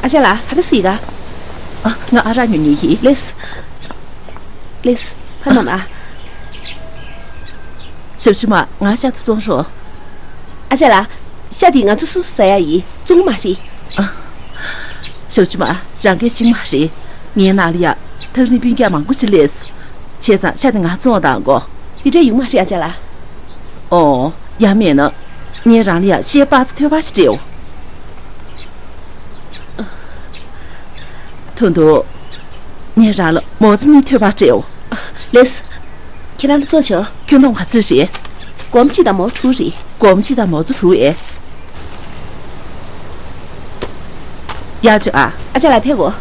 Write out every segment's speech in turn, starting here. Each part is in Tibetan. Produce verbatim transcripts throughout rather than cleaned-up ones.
ཨ་ཅག་ལགས། ག་རེ་ཟེར་ག་ཨ། ང་ཨ་རག་ཉོ་མཁན་ཡིན། ལེས། ལེས། ཕར་ནང་ཨ། ཞབས་ཞུ་མ། ང་ཤ་དེ་བཙོང་རོགས། ཨ་ཅག་ལགས། ཤ་དེ་ང་ཚོ་སོ་སོ་ཟ་ཡ་ཡིན། བཙོང་གི་མ་རེད། ཨ། ཞབས་ཞུ་མ། རང་གིས་ཤེས་མ་རེད། ངའི་ནང་ལ་ཡ། ཐག་རིང་སྤུན་ཀྱག་མང་པོ་ཞིག་སླེབས་སོང་། བྱས་ཙང་ཤ་དེ་ང་བཙོང་བ་དང་གོ། དེ་འདྲ་ཡོང་མ་རེད་ཨ་ཅག་ལགས། ཨོ། ཡང་མེད་ན། ངས་རང་ལ་ཡ་ཤའི་པགས་ཚོ་ཐོད་པ་ཞིག་སྤྲད་འོ། ཐུང་ཐུང་། ངས་རང་ལ་མོ་ཙི་གཉིས་ཐོད་པ་སྤྲད་འོ། ལེས། ཁྱེད་རང་ལ་བཙོང་ཆོག་ཁྱོན་བསྡོམས་ག་ཚོད་རེད། སྒོར་མོ་གཅིག་དང་མོ་དྲུག་རེད། སྒོར་མོ་གཅིག་དང་མོ་ཙི་དྲུག་ཨེ། ཡག་བྱུང་ཨ། ཨ་ཅག་ལགས་ཕེབས་གོ།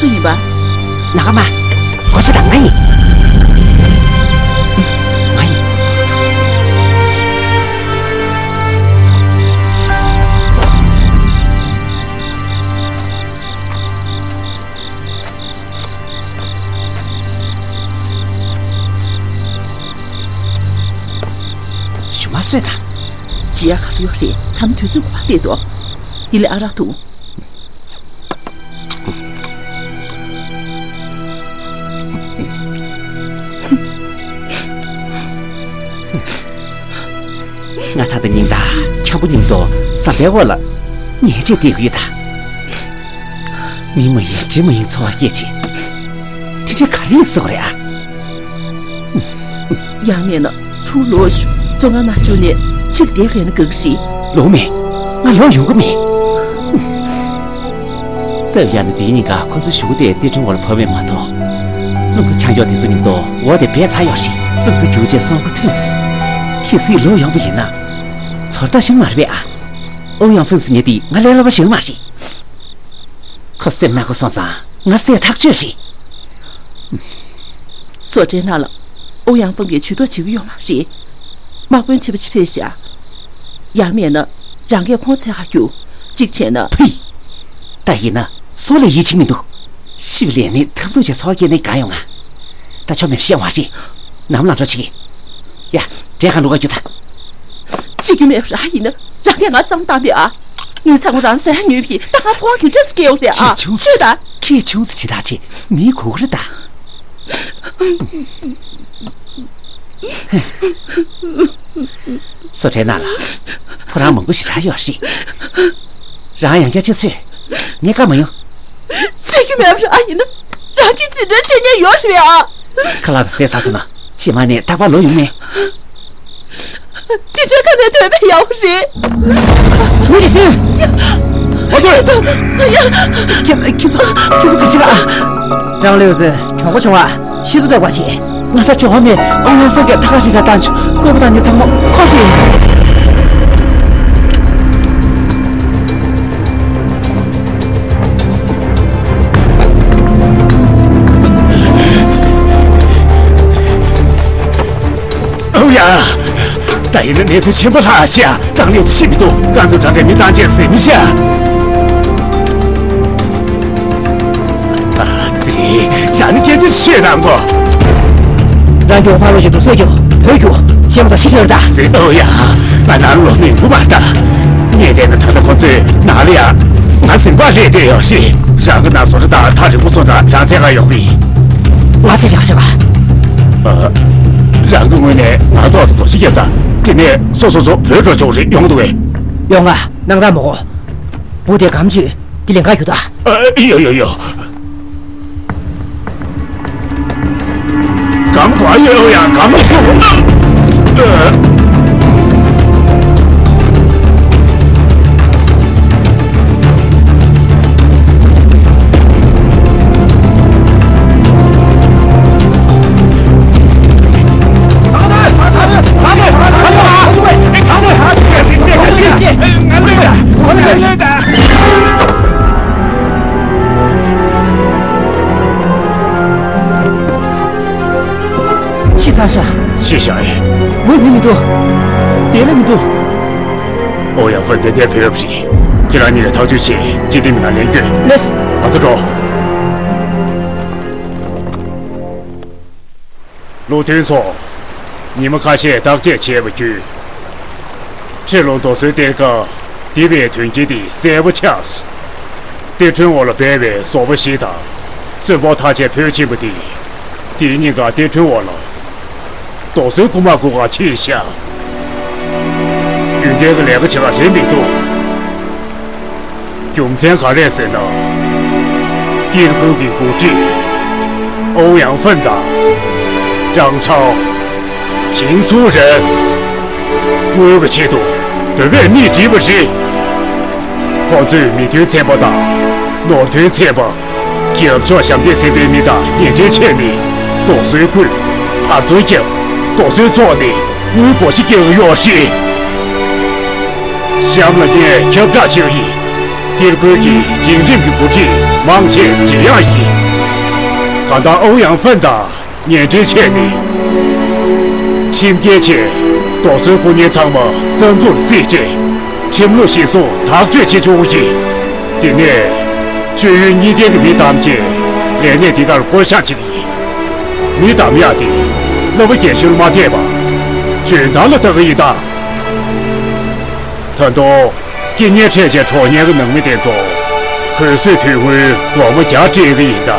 སུ་ཡིན་པ། ནག་མ། གོ་ཤ་དང་ང་ཡིན། ང་ཡིན། ཞུ་མ་སོད་དང་། ཞི་ཡ་ག་རེ་ཡོད་རེད། ཐམ་དུས་ཚོད་གོ་བ་སླེབས་འདུག་དེ་ལས་ཨ་རག་འཐུང་། ང་ད་ལྟ་ཉིན་ལྟར་འཁྱམ་པོ་མཉམ་དུ་ཟམ་པའི་འོག་ལ་ཉལ་བྱས་བསྡད་ཀྱི་ཡོད་ད། མིག་མ་ཡེངས་དྲི་མ་ཡེངས་ཚོར་བ་སྐྱེས་བྱས། དེ་འདྲ་ག་རེ་ཡིན་ཟེར་བ་རེད་ཨ། ཡང་མིན་ན་ཚུར་ལོག་ཤོག་བཙོན་ཁང་ནང་བཅུག་ནས་ཕྱིར་བསྡད་ལེན་ན་དགའ་གི་རེད། ལོག་མེད། ང་ལོག་ཡོང་གི་མེད། སྟབས་ཡག་ན་དེའི་ཉིན་ཀ་ཁོ་ཚོའི་གཞུག་གུ་དེ་གཏེར་སྲུང་འོག་ལ་བབས་པས་མ་གཏོགས། རླུང་རྟ་ཆག་ཡག་དེ་ཚོ་མཉམ་དུ་འོག་དེ་བས་ཚར་ཡོད་རེད། རླུང་རྟ་རྒྱུག་རྗེས་སྲོག་ཁོ་ཐོན་སོང་། གལ་སྲིད་ལོག་ཡོང་བ་ཡིན་ན། ཚོར་ལྟ་ཞིག་མ་རེད་པས་ཨ། ཨོ་ཡང་ཧྥང་ཟེར་མཁན་དེ་ང་ལས་སླ་པོ་ཞིག་མ་རེད། ཁོ་སེམས་ནག་པོ་སོང་ཙང་ང་བསད་ཐག་ཆོད་རེད། བཟོ་གྲྭའི་ནང་ལ་ཨོ་ཡང་ཧྥང་གིས་ཇུས་གཏོགས་བྱེད་ཀྱི་ཡོད་མ་རེད། དམག་དཔོན་ཆེན་པོ་ཅིག་ཕེབས་ཤག་ཡང་མིན་ན་རང་གིས་ཁོང་འཚོལ་ག་རྒྱུགས། གཅིག་བྱས་ན། ཕུད། ད་ཡིན་ན་སུ་ལ་ཡིད་ཆེས་མི་འདུག་ཤི་བའི་ལས་ནི་ཐབས་སྡུག་ཅིག་ཚོར་སྐྱེས་ནས་གང་ཡོང་ང་། ད་ཆོ་མེད་ཤེས་བ་རེད། ནམ་ལངས་འགྲོ་བྱེད་ཀྱི། ཡ། བྲེལ་ག་ལུག་ག་རྒྱུ་ད། ཤི་རྒྱུ་མེད་པ་རང་ཡིན་ན་རང་གིས་ང་བསམ་བཏང་པས་ཨ། ངས་ཚང་མ་རང་ཟ་ཡ་ཉོས་པ་ཡིན། ད་ང་ཚོར་ག་འདྲ་ཞིག་སྐྱེ་ཡོང་རེད་ཨ། ཤོད་ད། ཁྱེད་ཆུང་ཙི་ཇི་ལྟར་བྱེད་མིའི་གུ་གུ་རེད་ད། བཟོ་གྲྭའི་ནང་ལ་ཕོ་བྲང་མང་པོ་ཞེ་དྲག་ཡོད་རེད། རང་ཡང་བསྐྱར་ཕྱིར་ཚུར། ངས་བཀག་མ་ཡོང་། ཤི་རྒྱུ་མེད་པ་རང་ཡིན་ན་རང་གིས་ཅི་འདྲ་བྱེད་མཁན་ཡོད་རེད་ཨ། ཁ་ལག་དང་ཟས་ཚར་སོང་ན་རྗེས་མ་ནས་རྟག་པར་ལོག་ཡོང་ངས། དེ་འདྲའི་ཁ་ནས་དོན་མེད་ཡག་པོ་རེད། མི་དེ་སུ། མ་འདོད། ཡ། ཁྱེད་ཁྱེད་ཚོ་ཁྱེད་ཚོ་ག་ཅི་ལ། ཀྲང་ལིའུ་ཙི་གྲོགས་པོ་བྱུང་བ་ཤི་ཚུལ་བརྟག་པར་བྱེད། ང་དང་གྲོགས་མེད་ཨང་ཡང་ཧྥང་གིས་ཐག་རིང་ག་བཏང་བྱུང་། བཀོད་པ་དང་ནི་ཚང་མ་ཁོ་རེད། ཨོ་ཡ། ད་ཡིན་ན་གནས་ཚུལ་ཆེན་པོ་ལྷག་ཤག་ཀྲང་ལིའུ་ཤི་མི་འདུག་ཀན་ཚུ་ཀྲང་གིས་མི་བཏང་བྱས་ཟིན་མི་ཤག་ཨ་ཙི། རང་ནི་སྐད་ཆ་ཤོད་དང་གོ། རང་རྒྱུག་ཕར་ལོག་བྱེད་དུ་སོད་རྒྱུག་བོད་རྒྱུག་ཤེས་མ་ཐག་ཤི་ཁྲིད་རེད་ད། ཙི། ཨོ་ཡ། ང་ནང་ལོག་ནས་ངུ་མ་ལྟ། ངས་བལྟས་ན་ད་ལྟ་ཁོ་ཚོས་ནང་ལ་ཡ། ང་ཟིན་པ་ལས་བསྡད་ཡོད་ཤི། རང་གི་ནང་བཟོ་གྲྭ་དང་ཐག་རིང་པོ་སོང་ཙང་རང་བཙན་ག་ཡོང་བི། ང་ཟེར་བྱ་བྱ་བ། ཨ། རང་གི་ངོས་ནས་ང་ཏོག་ཙམ་དོགས་གཞི་བརྒྱབ་དང་། དེ་ནས་སོ་སོ་སོ་བོད་འགྲོ་ཆོག་རེད་ཡོང་འདུག་གས། ཡོང་ང་སྣང་དག་མོ་གོ། བུ་དེ་གམ་བཅུས་དེ་ལེན་ག་རྒྱུ་ད། ཨ། ཡོ་ཡོ་ཡོ། གམ་གོ་ཡོ་ཡ་གམ་ཆུ། ཤི་ཚར་ཤག་ཤི་ཤག་ཨེ། ངོ་མི་མི་འདུག་དེ་ལས་མི་འདུག་ཨོ་ཡང་ཧྥང་དེ་དེར་ཕེབས་ཡོད་པ་རེད། ཁྱེད་རང་གཉིས་ལ་ཐག་གཅོད་བྱེད། སྤྱི་བདེ་མི་སྣ་ལེན་རྒྱུ། ལེས། ང་ཚོ་འགྲོ། བློ་མཐུན་ཚོ། ཉི་མ་ཁ་ཤས་བརྟག་དཔྱད་བྱས་པ་བརྒྱུད། ཁྲི་ལུང་རྡོ་སོལ་གཏེར་ཁ་འདི་བའི་དོན་རྐྱེན་འདི་གསལ་པོ་ཆགས་སོང་། གཏེར་ཁྲོན་འོག་ལ་སྦས་པའི་ཟོག་པོ་བཞི་དང་། གསོན་པོ་ཐག་ཆད་ཕོན་ཆེན་པོ་འདི། འདི་གཉིས་ཀ་གཏེར་ཁྲོན་འོག་ལ། རྡོ་སོལ་རྐུ་མ་རྐུ་ག་ཕྱིན་ཤག་རྒྱུན་ལྡན་གྱི་ལས་ཀ་བྱེད་ག་རེད་མི་འདུག་རྒྱུ་མཚན་ག་རེ་ཟེར་ན། གཏེར་ཁུལ་གྱི་འགོ་ཁྲིད་ཨོ་ཡང་ཧྥན་དང་ཀྲང་ཁྲའོ། ཆིང་ཧྲུའུ་རེན། དངུལ་གྱི་ཆེད་དུ་འདོད་པའི་མིས་བསྒྲིགས་པ་རེད། ཁོ་ཚོས་མི་མཐུན་ཚན་པ་དང་ནོར་མཐུན་ཚན་པ། རྒྱབ་ཕྱོགས་ཞབས་འདེགས་ཚན་པའི་མི་དང་ཉེ་འབྲེལ་བྱས་ནས་རྡོ་སོལ་བརྐུས། འབར་རྫུན་བརྒྱབ། རྡོ་སོལ་བཙོངས་ནས་དངུལ་བགོ་བཤའ་རྒྱག་གི་ཡོད་རེད། གཤམ་ལ་ངས་ཁྱབ་བསྒྲགས་བྱས་པ་ཡིན། གཏེར་ཁུལ་གྱི་འབྲིང་རིམ་གྱི་འགོ་ཁྲིད་མང་ཆེ་ཇེ་ཡང་ཡིན། གང་ལྟར་ཨོ་ཡང་ཧྥན་དང་ཉེ་འབྲེལ་བྱས་ནས། ཁྲིམས་འགལ་ཆེད་རྡོ་སོལ་རྐུ་མཁན་ཚང་མ་བཙོན་ཟུར་རྩིས་སྤྲད། ཁྲིམས་ལུགས་གཞིར་བཟུང་ཐག་གཅོད་བྱེད་བཅུག་གི་ཡིན། དེ་ནས་སྤྱོད་ཡོན་གཉིས་ལྡན་གྱི་མི་ཐམས་ཅད་ལས་གནས་འདི་གར་བསྐོ་གཞག་བྱེད་ཀྱི་ཡིན། མི་གདམ་ཡག་དེ་གླ་པ་རྒན་གཞོན་ལ་མ་བལྟས་པར་འཇོན་ཐང་ལ་བལྟ་གི་ཡིན་ད། ད་དུང་སྐྱེ་ཉེ་འཕྲད་བྱས་གྲོངས་ཉེན་གྱི་ནང་མི་དེ་ཚོ་གུས་གསོལ་དོན་དངུལ་སྒོར་མོ་བརྒྱ་སྤྲད་ཀྱི་ཡིན་ད།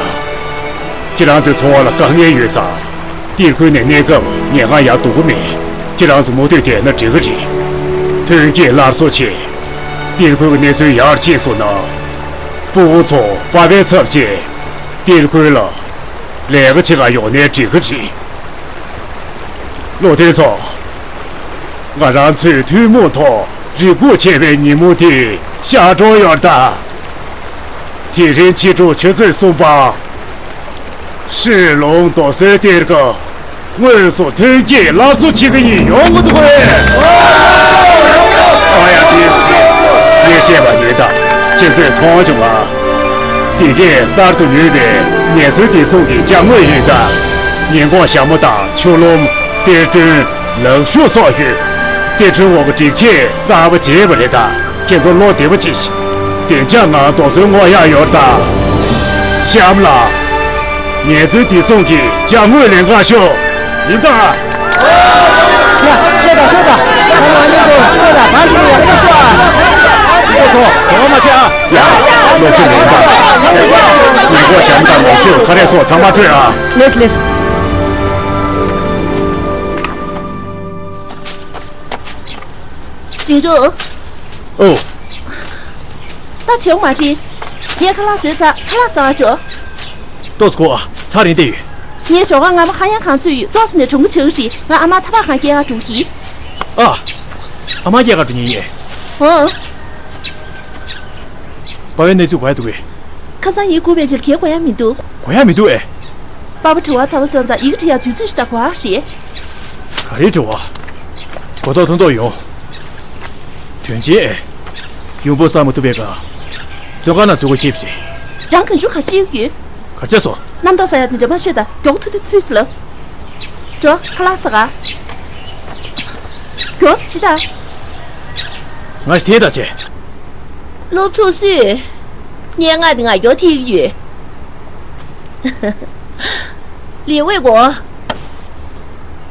ཁྱེད་རང་ཚོའི་འཚོ་བ་ལ་དཀའ་ངལ་ཡོད་ཙང་། གཏེར་ཁུལ་ནས་གནས་སྐབས་ཉེན་ཁ་ཡང་སྡུག་གི་མེད། ཁྱེད་རང་ཚོ་མུ་མཐུད་བསྡད་ན་འགྲིག་གི་རེད། ཐོན་སྐྱེད་སླར་གསོ་ཆེད། གཏེར་ཁུལ་གྱི་གནས་ཚུལ་ཡར་རྒྱས་སོང་ན། སྤུ་གུ་ཚོ་པ་ཕའི་ཚབ་བྱས་གཏེར་ཁུལ་ལ་ལས་ཀ་བྱེད་ག་ཡོང་ནའི་འགྲིག་གི་རེད། བློ་མཐུན་ཚོ། ང་རང་ཚོས་ཐུན་མོང་ཐོག་རེ་སྒུག་བྱས་པའི་ཉིན་མོ་དེ་ཤར་འགྲོ་ཡོད་ད། དེ་རིང་ཕྱི་དྲོ་ཆུ་ཚོད་གསུམ་པ། ཧྲི་ལུང་རྡོ་སོལ་གཏེར་ཁ་དངོས་སུ་ཐོན་སྐྱེད་སླར་གསོ་བྱེད་ཀྱི་ཡིན། ཡོང་གི་འདུག་གས། ཨོ་ཡ། དེ་ངས་བཤད་པ་ཡིན་ད། ཁྱེད་ཚོས་མཐོང་བྱུང་ང་། འདི་གས་གསར་དུ་ཉོས་པའི་ངལ་རྩོལ་བདེ་སྲུང་གི་ཅ་དངོས་ཡིན་ད། ཉིན་གུང་ཞྭ་མོ་དང་ཆུ་ལྷུང་། གཏེར་སྒྲོན། ལག་ཤུབས་སོགས་ཡོད། གཏེར་ཁྲོན་འོག་གི་སྒྲིག་ཆས་གསར་པ་བརྗེས་པ་རེད་ད། ཁྱེད་ཚོ་བློ་བདེ་པོ་བྱེད་ཤིག་བདེ་འཇགས་ངང་རྡོ་སོལ་བརྔོ་ཡག་ཡོད་ད། གཤམ་ལ། ངལ་རྩོལ་བདེ་སྲུང་གི་ཅ་དངོས་ལེན་ག་ཤོག་ཡིན་ད། ཡ། ཤོག་ད་ཤོག་ད། ང་མ་ཉན་དུ་ཤོག་ད། བར་དུ་ཡ་ཤོག་ཤོག་ཨ། ཁོ་ཚོ་གྲོགས་མ་བྱེད་ཨ། ཡ། སློབ་ཕྲུག་མེད་ད། ཉིན་གུང་ཞྭ་མོ་དང་ལག་ཤུབས། ཁ་རས་སོགས་ཚང་མ་སྤྲོད་ཨ། ལེས་ལེས། ཅིང་ཀྲུའུ། ཨོ། ད་བྱེད་མ་རེད། ངས་ཁ་ལག་བཟོས་ཚར། ཁ་ལག་ཟ་བར་འགྲོ། ཏོག་ཙམ་འགོར་ཨ། ཚར་རིང་བསྡད་ཡོད། ངས་ཞོགས་ཀ་སྔ་མོ་ཧ་ཡང་གང་ཚོད་ཡོད། ཏོག་ཙམ་ནས་གྲོང་གུ་ཆགས་ཤིག་ང་ཨ་མ་ཐབ་ཁང་སྐྱེལ་ག་འགྲོ་གི་ཡིན། ཨ། ཨ་མ་སྐྱེལ་ག་འགྲོ་མཁན་ཡིན། ཨོ། པ་ཕའི་གནས་ཚུལ་ག་རེ་འདུག་གས། ཁ་སང་ཡིན་སྐུ་བས་ཕྱིར་གས་གོ་ཡ་མི་འདུག་གོ་ཡ་མི་འདུག་ཨེ། པ་ཕ་དྲི་བ་ཚ་བ་སོང་ཙང་ཡི་གེ་བྲི་ཡ་དུས་ཚོད་ཞིག་ད་གོ་ཨ་ཞེས། ག་རེ་དྲི་བ། གོ་ཐོག་ཐུང་ཐོག་ཡོང་། དོན་ཆེན་ཨེ། ཡོང་འབབ་བསགས་མ་ཐུབ་པའི་སྒང་། བཙོན་ཁང་ནང་འཛུལ་དགོས་ཤེས་པ་རེད། རང་གང་བྱུང་ག་ཤེས་ཡོད། ག་རེ་བྱས་སོང་། རྣམ་རྟོག་ཟ་ཡ་དེ་འདྲ་མ་ཤོད་ད། མགྱོགས་ཐུག་ཐུག་ཚུད་ཟེར་ལབ། འགྲོ། ཁ་ལག་ཟ་ག་མགྱོགས་ཙམ་བྱེད་ད། ང་ཞིག་དེ་ད་བྱེད། སློབ་ཕྲུག་སུས། སྙན་ངག་འདི་ང་མགྱོགས་ཐེག་གི་ཡོད། ལིའུ་ཝེ་གོ།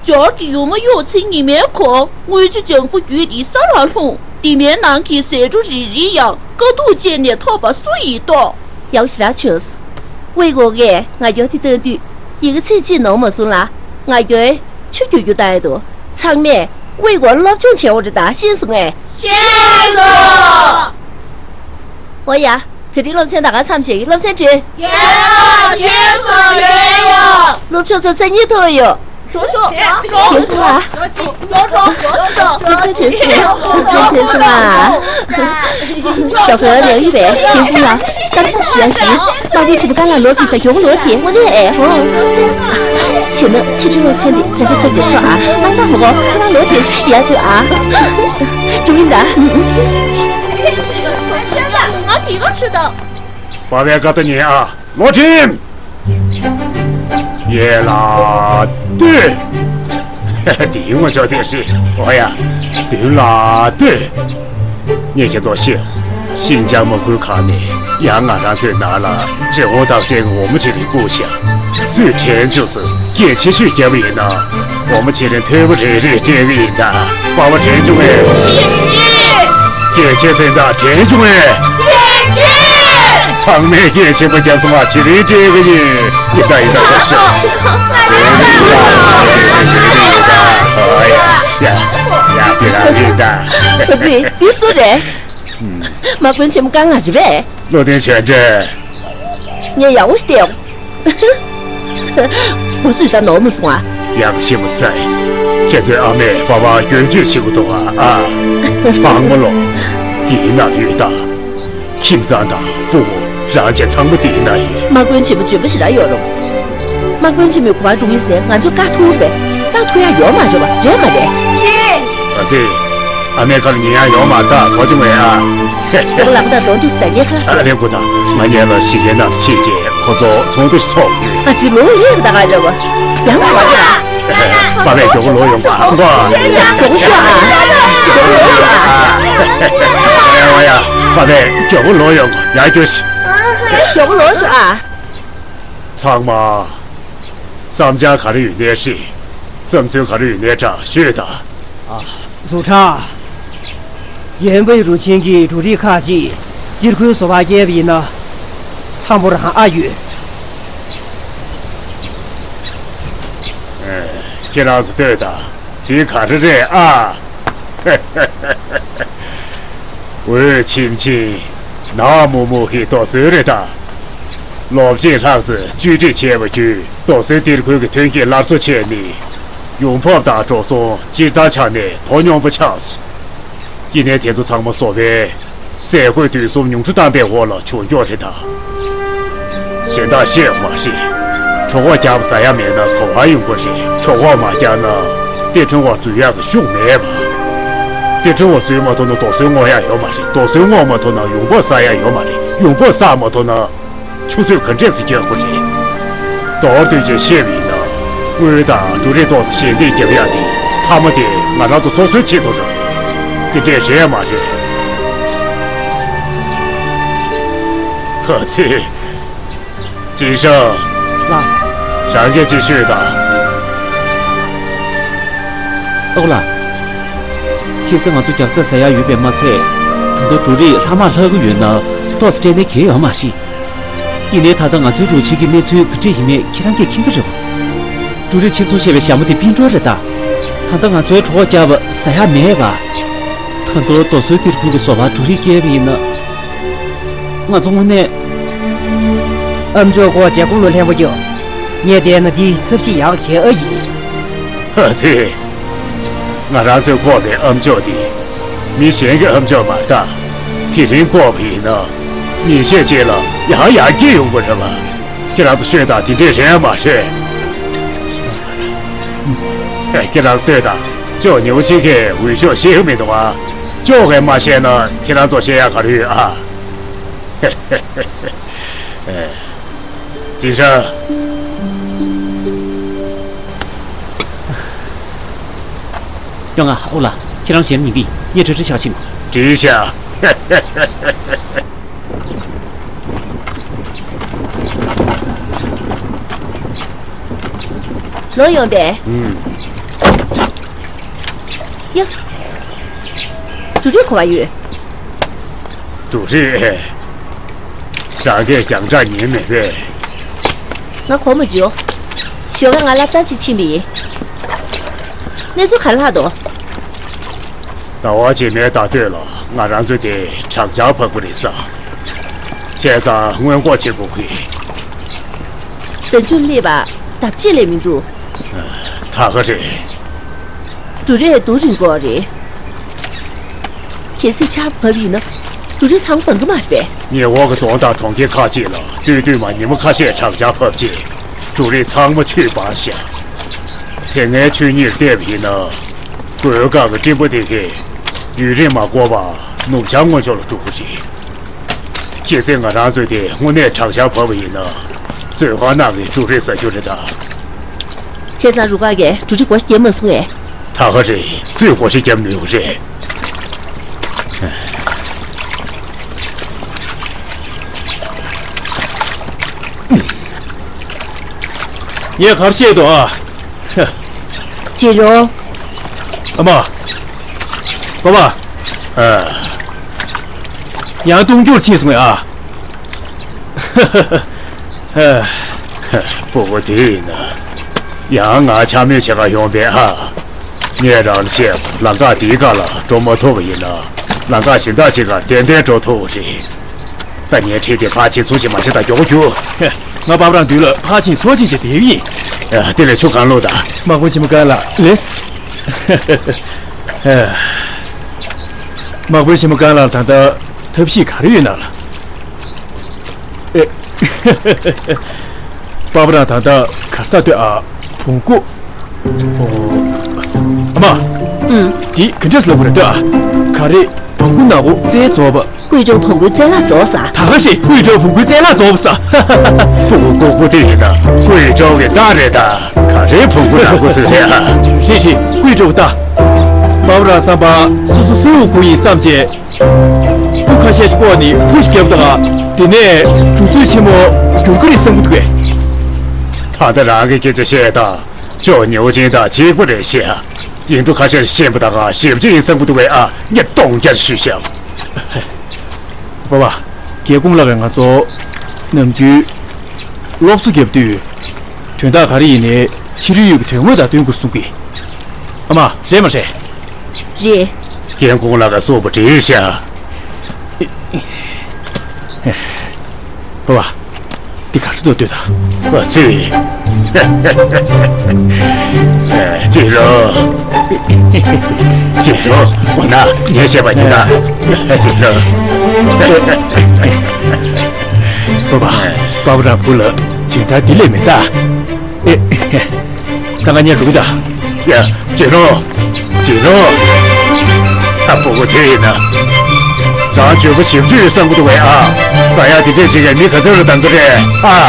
ཇོར་གྱི་ཡུལ་མ་གཡུག་ཚེ་ཉི་མའི་གོང་། དངུལ་ཆུ་ལྗང་བུ་བརྒྱུད་དེ་ས་ལ་ལྷུང་། འདི་མའི་ནང་གི་ཟེ་འབྲུ་རིལ་རིལ་ཡང་། དཀའ་སྡུག་སྤྱད་ནས་ཐོབ་པ་སུ་ཡིས་རྟོགས། ཡག་པོ་ཞེ་དྲག་བྱུང་། ཝེ་གོ་གིས་ང་རྒྱལ་དེ་བཏང་དུས་ཡི་གེ་ཚིག་གཅིག་ནོར་མ་སོང་ལ། ང་རྒྱལ་ཆུ་རྒྱུག་རྒྱུག་བཏང་ཡོད་འདུག་ཚང་མས་ཝེ་གོ་སློབ་སྦྱོང་བྱེད་འོ་རེད་ད། ཤེས་སོང་ངས། ཤེས་སོང་། འོ་ཡ། དེ་རིང་སློབ་ཚན་ད་ག་མཚམས་བཅད་ཀྱི། སློབ་ཚན་བྲིས། རྒན་ལགས་བྱས་སོང་། རྒན་ཡོད། སློབ་ཕྲུག་ཚོ་སང་ཉིན་ཐུག་ཡོད། འགྲོ་ཤོག་རྒན་ལགས། སློབ་ཚན་བྲིས་སོང་། སློབ་ཚན་བྲིས་སོང་ཨ། ཞོགས་པ་ལེགས་ཡིན་པས། རྒན་ལགས། གཏམ་བཟང་ཞུ་ཡ་ཡིན། དམར་པོའི་བྱིས་པ་དཀར་ལ་ལོག་གི་ཤག་ཡོང་ལོག་དེ། དངོས་གནས་ཨེ། ཨོ། བྱས་ན་ཕྱི་དྲོའི་སློབ་ཚན་འདི་རང་གི་ཚབ་ཀྱིས་ཚོགས་ཨ། དམར་པོ་མོ་གོ་ཁྱེད་རང་ལོག་དེ་ཞུ་ཡ་བྱོས་ཨ། འགྲོ་གི་ཡིན་ད། ང་དེ་ག་ཤོད་དང་། པ་ཕའི་བཀའ་རྟགས་ཉན་ཨ། བློ་ཁྲིམས། ཡན་ལག་ལྟོས། འདིའི་ངོ་ཅོག་དེ་ཧྲི། འོ་ཡ། མདུན་ལ་ལྟོས། ངས་ཁྱེད་ཚོར་བཤད། ཤིན་ཅང་མ་ཁུལ་ཁག་ནས་ཡང་ང་རང་ཚོའི་ནང་ལ་རི་བོང་བདག་ཅན་གྱི་འོ་མ་བྱེད་པའི་སྐུ་ཤ། སུས་དྲན་བྱུང་སོང་། སྐད་ཆེ་ཤོས་བརྒྱབ་པ་ཡིན་ན། འོ་མ་ཆེ་རན་ཐོས་པ་རེ་རེ་སྤྲད་གི་ཡིན་ད། པ་པ་དྲན་བྱུང་ངས། སྐད་ཆེ་ཟིན་ད་དྲན་བྱུང་ངས། ཚང་མས་སྐད་ཆེན་པོ་བརྒྱབ་སོང་བ། ཆེ་རན་སྤྲད་གི་ཡིན། ཡིན་ད་ཡིན་ད་ཤོག་ཤོག་ཡ་ཡ་ཡ་དེ་རང་ཡིན་ད། ཨ་ཙི། འདི་སུ་རེད། དམག་དཔོན་ཆེན་མོ་ཀང་ང་རེད་པས། བློ་ལྡན་ཆོས་འདྲེ། ངས་ཡག་པོ་ཞིག་བལྟས་ཡོང་། འགོ་ཚུགས་ད་ནོར་མ་སོང་ཨ། ཡག་ཤེས་མ་སའིས། ཁྱེད་ཚོའི་ཨ་མས་པ་པ་སྐྱོན་བརྗོད་བྱེད་དགོས་འདུག་ཨ། ཨ། ཚང་མ་ལོ། དེའི་ནང་ཡོད་ད། ཁྱིམ་ཚང་དང་སྤུ་གུ། རང་བཅས་ཚང་མ་དེའི་ནང་ཡོད། དམག་དཔོན་ཆེན་པོ་འཇོན་པོ་ཞེ་དྲག་ཡོད་རུང་། དམག་དཔོན་ཆེན་མོའི་གོ་བ་འགྲོ་གི་ཟེར་ནས་ང་ཚོས་བཀག་ཐུབ་རེད། བཀག་ཐུབ་ཡ་ཡོད་མ་རེད་པ། རེད་མ་རེད། ཨ་ཙི། ཨ་མའི་ཁ་ལ་ཉན་ཡ་ཡོད་མ་རེད་ད། གོ་བྱུང་ངས་ཨ། མགྱོགས་ལབ་ད་དོན་དུ་ཟ་ངའི་ཁ་ལ་སོང་། ཨ་ལེ་ཀུ་ད། ང་ཉལ་ལ་ཞིག་གའི་ནང་ཕྱིན་རྗེས་ཁོ་ཚོ་ཚོགས་འདུ་ཚོགས་ཡོད། ཨ་ཙི། ལོ་ཡིན་ད་ག་རེད་བ། ཡང་ལ་བ་རེད། པ་པས་མགྱོགས་པོ་ལོག་ཡོང་པ་ཨང་གོ། མགྱོགས་པོ་ཤོག་ཨ། མགྱོགས་པོ་ལོག་ཤོག་ཨ། ཨ་ཡ། པ་པས་མགྱོགས་པོ་ལོག་ཡོང་གོ། ཡར་རྒྱུགས་ཤིག་མགྱོགས་པོ་ལོག་ཤོག་ཨ། ཚང་མ། བསམ་འཆར་ག་རེ་ཡོད་ནའི་ཧྲི། བསམ་ཚུལ་ག་རེ་ཡོད་ནའི་དྲ་ཤོད་ད། ཨ། ཛུ་ཁྲ། ཡོན་པའི་རུ་ཆེན་གྱི་འབྲུ་རིགས་ཁག་ཅིག་སྟེར་ཁུལ་བཟོ་བ་བསྐྱལ་བ་ཡིན་ན། འཚམ་པོ་རང་ཨ་ཡོད། ཨེ། ཁྱེད་རང་ཚོ་ལྟོས་དང་། འདི་ག་རེ་རེད་ཨ། འོད་ཆེམ་ཆེམ། ནག་མོག་མོག་གི་རྡོ་སོལ་རེད་ད། ལོ་གཅིག་ལྷག་ཙམ་བཅོས་སྒྲིག་བྱས་པ་བརྒྱུད་རྡོ་སོལ་སྟེར་ཁུལ་གྱི་ཐོན་སྐྱེད་སླར་གསོ་བྱས་ནས། ཡོང་འབབ་དང་འགྲོ་སོང་སྤྱིར་བཏང་ཆ་ནས་དོ་སྙོམས་པོ་ཆགས་སོང་། ཡིན་ནའི་དེ་ཚོ་ཚང་མ་བཟོ་པས་ཟས་གོས་དུས་གསུམ་ཉུང་འཕྲི་བཏང་པའི་འོག་ལ་བྱུང་ཀྱོག་རེད་ད། གཞན་དག་བཤད་མ་ཤེས། གྲོད་ཁོག་རྒྱགས་པ་ཟ་ཡ་མེད་ན་གོ་བ་ཡོང་གི་རེད། གྲོད་ཁོག་མ་རྒྱགས་ན་གཏེར་ཕྲེང་བ་འཛུལ་ཡག་གི་ཤུགས་མེད་པ། གཏེར་ཕྲེང་བ་འཛུལ་མ་ཐུབ་ན་རྡོ་སོལ་བརྔོ་ཡག་ཡོད་མ་རེད། རྡོ་སོལ་བརྔོ་མ་ཐུབ་ན་ཡོང་འབབ་བསགས་ཡག་ཡོད་མ་རེད། ཡོང་འབབ་བསགས་མ་ཐུབ་ན། ཆུ་ཚོད་ག་འདྲས་སེ་རྒྱག་དགོས་རེད། མདོར་བསྡུས་ཅིག་བཤད་པ་ཡིན་ན། དངུལ་དང་འབྲུ་རིགས་ཏོག་ཙམ་ཞལ་འདེབས་རྒྱབ་ཡག་དེ། མཐའ་མ་དེ་ང་རང་ཚོ་སོ་སོའི་ཆེད་དུ་རེད། དེ་འདྲས་རེད་མ་རེད། ཧ་ཙི། ཅིན་ཧྲང་། ལགས། རང་གིས་ཅིག་ཤོད་དང་། ཨོ་ལགས། ཁྱེད་ཚོས་ང་ཚོ་རྒྱབ་རྩ་ཟ་ཡག་ཡོད་པས་མ་ཚད། ད་དུང་འབྲུ་རིགས་ལྷག་མ་ལྷག་གི་ཡོད་ན་ཏོག་ཙམ་སྤྲད་ན་འགལ་ཡོད་མ་རེད། ཡིན་ནའི་ད་ལྟ་ང་ཚོའི་རུ་ཆེན་གྱི་གནས་ཚུལ་ག་འདྲས་ཡིན་མེད་ཁྱེད་རང་གིས་མཁྱེན་གྱི་རེད་པ། འབྲུ་རིགས་ཕྱིར་ཚོང་བྱས་པའི་ཞྭ་མོ་དེ་པིན་ཀྲོའུ་རེད་ད། ད་ལྟ་ང་ཚོའི་གྲོད་ཁོག་རྒྱགས་པ་ཟ་ཡག་མེད་པ། ད་དུང་རྡོ་སོལ་སྟེར་ཁུལ་གྱི་བཟོ་པར་འབྲུ་རིགས་བསྐྱལ་བ་ཡིན་ན། ང་ཚོ་དངོས་གནས། ཨ་མཆོག་ཁོ་ཇ་ཀུ་ལོ་ལྷན་པོ་སྐྱོ། ངས་བལྟས་ན་འདི་ཐབས་ཤེས་ཡག་ག་ཨ་ཡིན། ཨ་ཙི། ང་རང་ཚོས་བསྐོས་པའི་ཨ་མཆོག་འདི། མི་གཞན་གྱི་ཨ་མཆོག་མ་རེད་ད། དེ་རིང་བསྐོས་པ་ཡིན་ན། ཉིན་ཤས་རྗེས་ལ་ཡང་ཡར་རྒྱས་ཡོང་གི་རེད་པ། ཁྱེད་རང་ཚོ་ཤོད་དང་། དེ་འདྲས་རེད་མ་རེད། ཁྱེད་རང་ཚོ་ལྟོས་དང་། ཅོག་ཉེ་བོ་གཅིག་གིས་འོས་ཤོག་བཞེས་ཀྱི་མི་འདུག་ཨ། ཅོག་གིས་མ་བཞེས་ན་ཁྱེད་རང་ཚོ་བཞེས་ཡག་ག་རེ་ཡོད་ཨ། ཅིན་ཧྲང་། ཡོང་ང་། ཨོ་ལགས། ཁྱེད་རང་གཞན་ཉིན་གི་ངས་གྲ་སྒྲིག་བྱ་ཕྱིན། བྲིས་ཤག་ལོ་ཡོང་པས། ཨུམ། ཡ། འབྲུ་རིགས་ག་པར་ཡོད། འབྲུ་རིགས། རང་གིས་རྒྱང་བསྒྲགས་ཉན་མེད་པས། ང་གོ་མ་བྱུང་། ཞོགས་ཀ་ང་སློབ་གྲྭ་ཅིག་ཕྱིན་པ་ཡིན། གནས་ཚུལ་ག་རེ་ལྷག་འདུག་ཟླ་བ་རྗེས་མའི་ཟླ་སྟོད་ལ་ང་རང་ཚོ་དེ་དྲག་ཆར་བབས་ཀྱི་རེད་ས། བྱས་ཙང་སྔོན་འགོག་བྱེད་དགོས་ཀྱི། ཟླ་མཇུག་སླེབས་པ་ལྡབ་གཅིག་ལས་མི་འདུག་ད་ག་རེད། འབྲུ་རིགས་སྡུག་རུ་འགྲོ་གི་རེད། གལ་སྲིད་ཆར་བབས་ཡིན་ན་འབྲུ་རིགས་ཚང་མ་འབར་གི་མ་རེད་པས། ཉེ་འོག་གི་རྫོང་དང་གྲོང་ཁྱེར་ཁག་ཅིག་ལ་སྟོད་ཐུན་མ་ཉི་མ་ཁ་ཤས་དྲག་ཆར་བབས་རྗེས་འབྲུ་རིགས་ཚང་མ་ཆུས་སྦངས་བཞག་དེ་སྔའི་ཆོས་ཉིད་བལྟས་པ་ཡིན་ན། གོས་དཀར་གྱི་སྤྲིན་པ་དེ་གས་ཡུན་རིང་མ་འགོར་བར་ནུབ་བྱང་ངོས་ཕྱོགས་ལ་འགྲོ་གི་རེད། གལ་སྲིད་ང་རང་ཚོས་དེ་དངོས་གནས་དྲག་ཆར་བབས་པ་ཡིན་ན། མཛོད་ཁང་ནང་གི་འབྲུ་རིགས་ཟ་རྒྱུ་རེད་ད། བྱས་ཙང་རུ་ཁག་གིས་འབྲུ་རིགས་སྒོ་ཕྱེ་མ་སོང་ངས། ད་ག་རེད། སུས་སྒོ་ཕྱེ་བརྒྱབ་ནུས་པ་རེད། ངས་ག་རེ་བཤད་འདུག་ཨ། ཅི་རོ། ཨ་མ། པ་པ། ཨ། ཡང་བཏུང་རྒྱུར་ཕྱིན་སོང་ངས་ཨ། ཕྲུ་གུ་དེ་ཡིན་ན། ཡང་ང་འཕྱ་སྨོད་བྱེད་ག་ཡོང་པས་ཨ། ངས་རང་ལ་བཤད། ལམ་ཁ་འདིའི་སྒང་ལ་འགྲོ་མ་ཐུབ་པ་ཡིན་ན། ལམ་ཁ་གཞན་དག་ཅིག་ག་ཏན་ཏན་འགྲོ་ཐུབ་པ་རེད། ད་ངས་ཁྲིད་དེ་ཕར་ཕྱིན་ཚུར་ཕྱིན་མ་བྱེད་ད་མགྱོགས་པོ་རྒྱུགས། ང་པ་པ་རང་མདུན་ལ་ཕར་ཕྱིན་ཚུར་ཕྱིན་བྱས་བསྡད་ཡིན། ཨ། དེ་ལས་ཆུ་གང་བླུགས་དང་། དམག་དཔོན་ཆེན་མོ་ཀ་ལགས་ལེས། དམག་དཔོན་ཆེན་མོ་ཀ་ལགས་ད་ལྟ་ཐབས་ཤེས་ག་རེ་ཡོད་ན་ལ། ཨེ། པ་པ་རང་ད་ལྟ་ག་ས་སྡོད་ཨ། བོང་ཀུ། ཨོ། ཨ་མ། ཨུམ། འདི་ག་འདྲས་ལབ་དགོས་རེད་ལྟོས་ཨ། ག་རེ། བོང་ཀུ་ནག་པོ་རྩལ་རྫོགས་པ། ཀུའེ་ཀྲོའུ་བོང་ཀུའི་རྩལ་ལ་རྫོགས་ས། ད་ག་ཞིག་ཀུའེ་ཀྲོའུ་བོང་ཀུའི་རྩལ་ལ་རྫོགས་པ་ས། ཕྲུ་གུ་ལྐུགས་པ་དེ་ཡིན་ན་ཀུའེ་ཀྲོའུ་གི་རྟ་རེད་ད། ག་རེ་བོང་ཀུ་ནག་པོ་ཟེར་རེད་ཨ། རེད་རེད། ཀུའེ་ཀྲོའུ་རྟ། པ་པ་རང་བསམ་པ་སོ་སོ་སུའི་དབུ་གུ་ཡིན་བསམ་བྱས། སྤུ་ཁ་ཤས་ཤིག་བཀོག་ནས་ཕུ་ཤིག་བརྒྱབ་དང་། དེ་ནས་གྲུ་ཚུལ་ཆེན་མོ་འགྱུར་གི་རེད་བསམ་གི་འདུག་གས། ད་ལྟ་རང་གི་སྐད་ཆ་བཤད་དང་། ཅོ་ཉོ་ཅན་དང་གཅིག་པ་རེད་ཤག་ཡིག་འབྲུ་ཁ་ཤས་ཤེས་པ་དང་ཞིབ་ཆ་ཡིན་བསམ་གི་འདུག་པས་ཨ། ངས་སྟོང་རྐྱང་ཞུས་ཤག་པ་པ། རྒྱལ་ཁོང་ལགས་ཀྱིས་ང་ཚོ་ནམ་རྒྱུན་སློབ་གསོ་རྒྱབ་དུས། དོན་དག་ག་རེ་ཡིན་ནའི་ཕྱི་རོལ་ཡུལ་གྱི་དོན་དངོས་དང་བསྟུན་དགོས་གསུང་གི། ཨ་མ། རེད་མ་རེད། རེད། རྒན་ཁོང་ལགས་ཀྱིས་གསུངས་པ་འགྲིག་ཤག་པ་པ། འདི་ག་རེ་འདུག་ལྟོས་དང་། པ་ཚེ། ཅེ་རོ། ཅེ་རོ། འོ་ན་ངས་བཤད་པ་ཉོན་དང་། ཅེ་རོ། པ་པ། པ་པ་རང་བུ་ལ་སྦྱིན་བདག་འདི་ལས་མེད་ད། ཨེ། ད་ང་གཉིས་འགྲོ་གི་ད། ཡ། ཅེ་རོ། ཅེ་རོ། ཨ། ཕྲུ་གུ་དེ་ཡིན་ན། རང་བརྗོད་པ་ཞིབ་འཇུག་ཡོད་བསམ་གི་འདུག་པས་ཨ། ཟ་ཡག་དེ་འདྲས་ཅིག་གིས་མི་ག་ཚོད་ལ་འདང་གི་རེད་ཨ།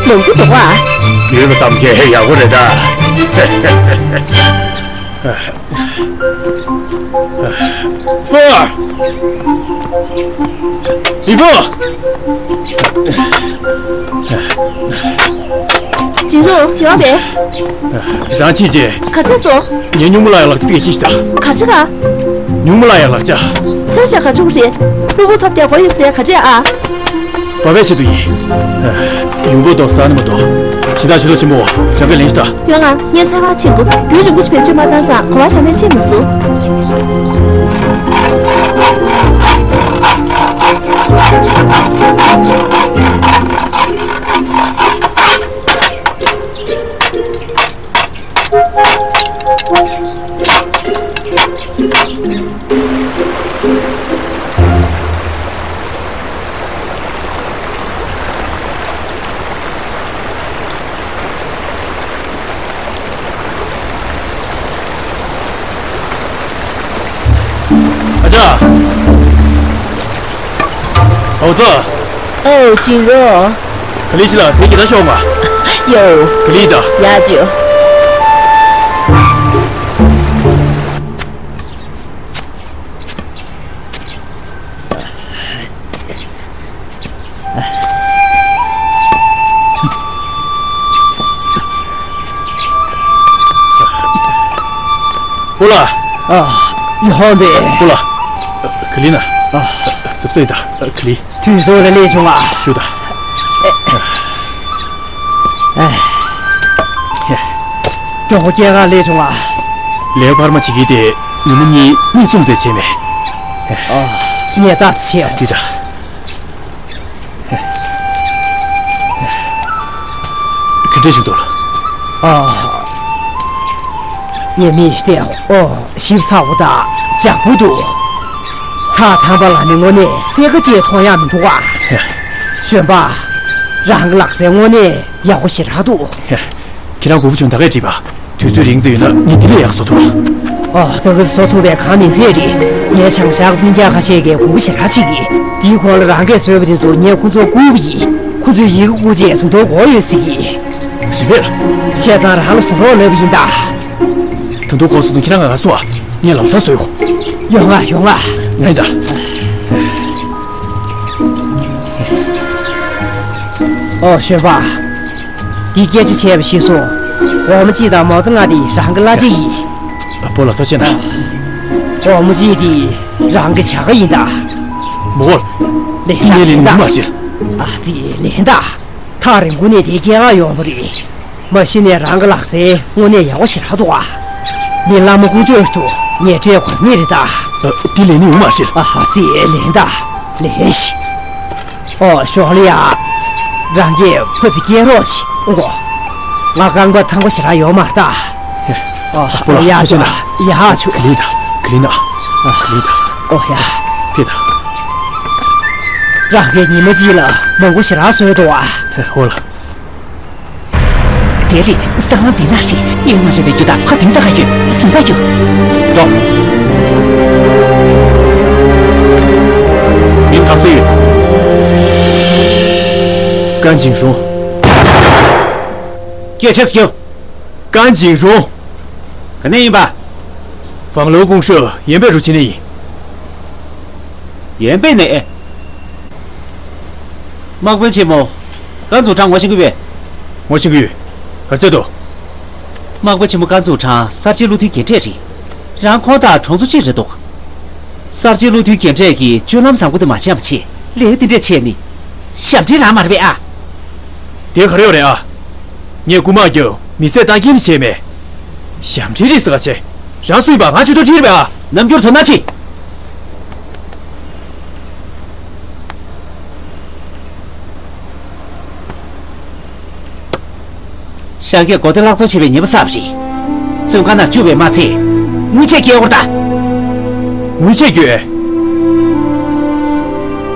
ལོང་གི་འདུག་ཨ། ཡོད་པ་ཙམ་གྱིས་ཡག་པོ་རེད་ད། ཧྥུ། ལི་ཧྥུ། ཅིན་རུ། ཡོང་བས། རང་ཕྱིན་རྗེས། ག་ཚོད་སོང་། ངས་སྨྱུག་མ་བླུག་ཡག་ལག་ཆ་དེ་ག་ཤེས་ཤིག་ད། ག་རེ་ག་སྨྱུག་མ་བླུག་ཡག་ལག་ཆ། ཚེ་ཆ་ག་ཆུང་རེད། ཕྲུ་གུ་ཐོབ་སྟེ་གོ་ཡོད་ཟེར་ག་འདྲས་ཨ། པ་པའི་ཆེད་དུ་ཡིན། ཡོང་འབབ་ཏོག་ཙམ་ནི་མ་གཏོགས། ཞེ་དྲག་ཕྱི་ལོགས་ཆེན་པོ་རང་གིས་ལེན་ཤོག་ད། ཡོང་ང་། ངས་འཚོལ་ག་ཕྱིན་དགོས། རྒྱུན་རིང་པོ་ཞིག་བེད་སྤྱོད་མ་བཏང་ཙང་གོ་བ་ཞེ་དྲག་ཕྱིན་མི་སྲིད། ཨ་ཅག་ཨོ་ཙི། ཨོ། ཅིན་རོ། ག་ལེ་ཤི་ལ་དེ་གི་ད་ཤོག་མ། ཡོ། ག་ལེ་ད། ཡ་ཅོ། ཧོ་ལ། ཨ། ཡོང་བས། ཧོ་ལ། ག་ལེ་ན། ཨ། སབ་སེ་ད། ག་ལེ། དུས་ཐོག་ལ་སླེབས་བྱུང་ང་། ཞུ་ད། ཨེ། ཨེ། གྲོགས་པོ་སྐྱེས་ག་སླེབས་བྱུང་ང་། ལས་བར་མ་བྱེད་ཀྱི་དེ་ཉི་མ་གཉིས་གཉིས་ཙམ་ཟེར་བྱས་མེད། ཨ། ངས་ལྟ་ཚེ་ཆེ། ཙི་ད། ག་འདྲས་བྱུང་འདུག་ལ། ཨ། ངའི་མིག་དེ་ཨོ་ཞིབ་ཚགས་པོ་དང་འཇམ་པོ་འདུག་ཚགས་དམ་པ་ལ་ནི་དངོས་གནས་སེར་ཁ་ཅིག་མཐོང་ཡག་མི་འདུག་ཨ། གཞོན་པ། རང་གི་ལག་རྩལ་དངོས་གནས་ཡག་པོ་ཞེ་དྲག་འདུག་ཁྱེད་རང་མགོ་བོ་ཆུང་ད་གས་བྲིས་པ། དུས་ཚོད་རིང་ཙམ་ཡོད་ན་ངས་འདི་ལས་ཡག་བཟོ་ཐུབ་ལ། ཨོ། ད་ག་བཟོ་ཐུབ་པའི་གང་མིན་ཚད་རེད། ངས་བྱང་ཤར་སྤུན་ཀྱག་ཁ་ཤས་ཀྱིས་དགོངས་པ་ཞེ་དྲག་བྱེད་ཀྱི། འདིའི་སྐོར་ལ་རང་གིས་བཟོས་པ་དེ་ཚོ་ངས་ཁོ་ཚོར་བསྐུར་གྱི་ཡིན། ཁོ་ཚོས་ཡི་གེ་བསྐུར་རྗེས་ཚུར་འདོན་དགོས་ཡོད་ཟེར་གྱི། རེད་པས་ལ། བྱས་ཙང་རང་ལ་བཟོ་རོགས་ལབ་པ་ཡིན་ད། ད་དུང་གོ་སོང་ན་ཁྱེད་རང་ང་ག་སོང་ཨ། ངས་ལམ་སང་བཟོས་ཡོང་། ཡོང་ང་། ཡོང་ང་། ང་ཡིན་ད། ཨོ་ཞོན་པ། འདི་སྐད་ཆ་བྱས་པ་ཤེས་སོང་། འོ་མ་གཅིག་དང་མོ་ཙ་ལྔ་དེ་རང་གི་གླ་ཆ་ཡིན། སྤོ་ལགས་ཐུགས་རྗེ་གནང་། འོ་མ་གཅིག་དེ་རང་གི་བྱ་དགའ་ཡིན་ད། མོ་གོར། ལེན་ད་ངས་ལེན་ལེན་ད། མ་བྱེད། ཨ་ཙི་ལེན་ད། ཐག་རིང་པོ་ནས་དེ་སྐྱེལ་ག་ཡོང་བ་རེད། མ་གཞི་ནས་རང་གི་ལག་རྩལ་དངོས་གནས་ཡག་པོ་ཞེ་དྲག་འདུག་ཨ། མི་བླ་མ་ཀུན་སྤྱོད་དུ་ངས་སྤྲད་དགོས་ངེས་རེད་ད། ཨ། འདི་ལེན་ནི་ཡོང་མ་ཤེས། ཨ་ཧ་ཙི་ལེན་ད། ལེན་ཤི། ཨོ་ཞོགས་ལ་ཡ། རང་གིས་ཕ་ཚི་སྐྱེལ་རོགས་བྱེད་ཨོ། ང་རྐང་པ་ཐང་པོ་ཞེ་དྲག་ཡོད་མ་རེད་ད། ཨོ་སྤོ་ལགས་ཡ་ཐུགས་རྗེ་ཆུ་གནང་། ཡ་ཧ་ཆུ། ག་ལེན་ད། ག་ལེན་ད། ཨ། ག་ལེན་ད། ཨོ་ཡ། ཕེབས་ད། རང་གིས་ཉི་མ་གཅིག་ལ་མང་པོ་ཞེ་དྲག་བཟོས་འདུག་ཨ། ཨོ་ལགས། དེ་རེད། སྲང་ལམ་འདི་ན་རེད། ཡོད་མ་རེད་པའི་རྒྱུ་དང་ཁ་མདུན་ད་ག་ཡོད་ཟིན་པ་ཡོད། འགྲོ། མིང་ག་ཚོད་ཡོད། ཀན་ཅིང་རུང་། སྐད་ཆ་ཟིག་རྒྱབ། ཀན་ཅིང་རུང་། ག་ནས་ཡིན་པ། ཝང་ལོའུ་ཀུང་ཧྲེ་ཡན་པའི་རུ་ཆེན་ནས་ཡིན། ཡན་པའི་ནས། དམག་དཔོན་ཆེན་མོ། ཀན་ཙུའུ་ཁྲང་ངོ་ཤེས་ཀྱི་ཡོད་པས། ངོ་ཤེས་ཀྱི་ཡོད། ག་རེ་བྱས་འདུག་དམག་དཔོན་ཆེན་མོ་ཀན་ཙུའུ་ཁྲང་གསར་བརྗེའི་བློ་མཐུན་རྒན་གྲས་རེད། རང་ཁོང་དང་གྲོང་ཚོ་གཅིག་རེད་འདུག་གསར་བརྗེའི་བློ་མཐུན་རྒན་གྲས་ཀྱིས་སྤྱོད་ལམ་བཟང་པོ་དེ་མ་སྦྱངས་པ་བྱས་ལས་དེ་འདྲས་བྱས་ནི། ཞབས་འདྲེན་རང་མ་རེད་པས་ཨ། དེ་ག་རེ་ཡོད་རེད་ཨ། ངས་རྐུ་མ་རྒྱབ་མི་ཚེ་ལྟ་གིན་བྱས་མེད། ཞབས་འདྲེན་རེད་ཟེར་ག་བྱས། རང་སུ་ཡིན་པ་ང་ཆུ་ཐོག་ཁྲིད་རེད་པས་ཨ། རྣམ་འགྱུར་དོ་སྣང་ཆེ། ཤང་གིས་གོ་བདེ་བརླག་བཙོང་བྱས་པའི་ཉེས་པ་བསགས་པ་རེད། བཙོན་ཁང་ནང་བཅུག་པས་མ་ཚད། དངུལ་ཆད་སྐྱེལ་དགོས་རེད་ད། དངུལ་ཆད་སྐྱེལ།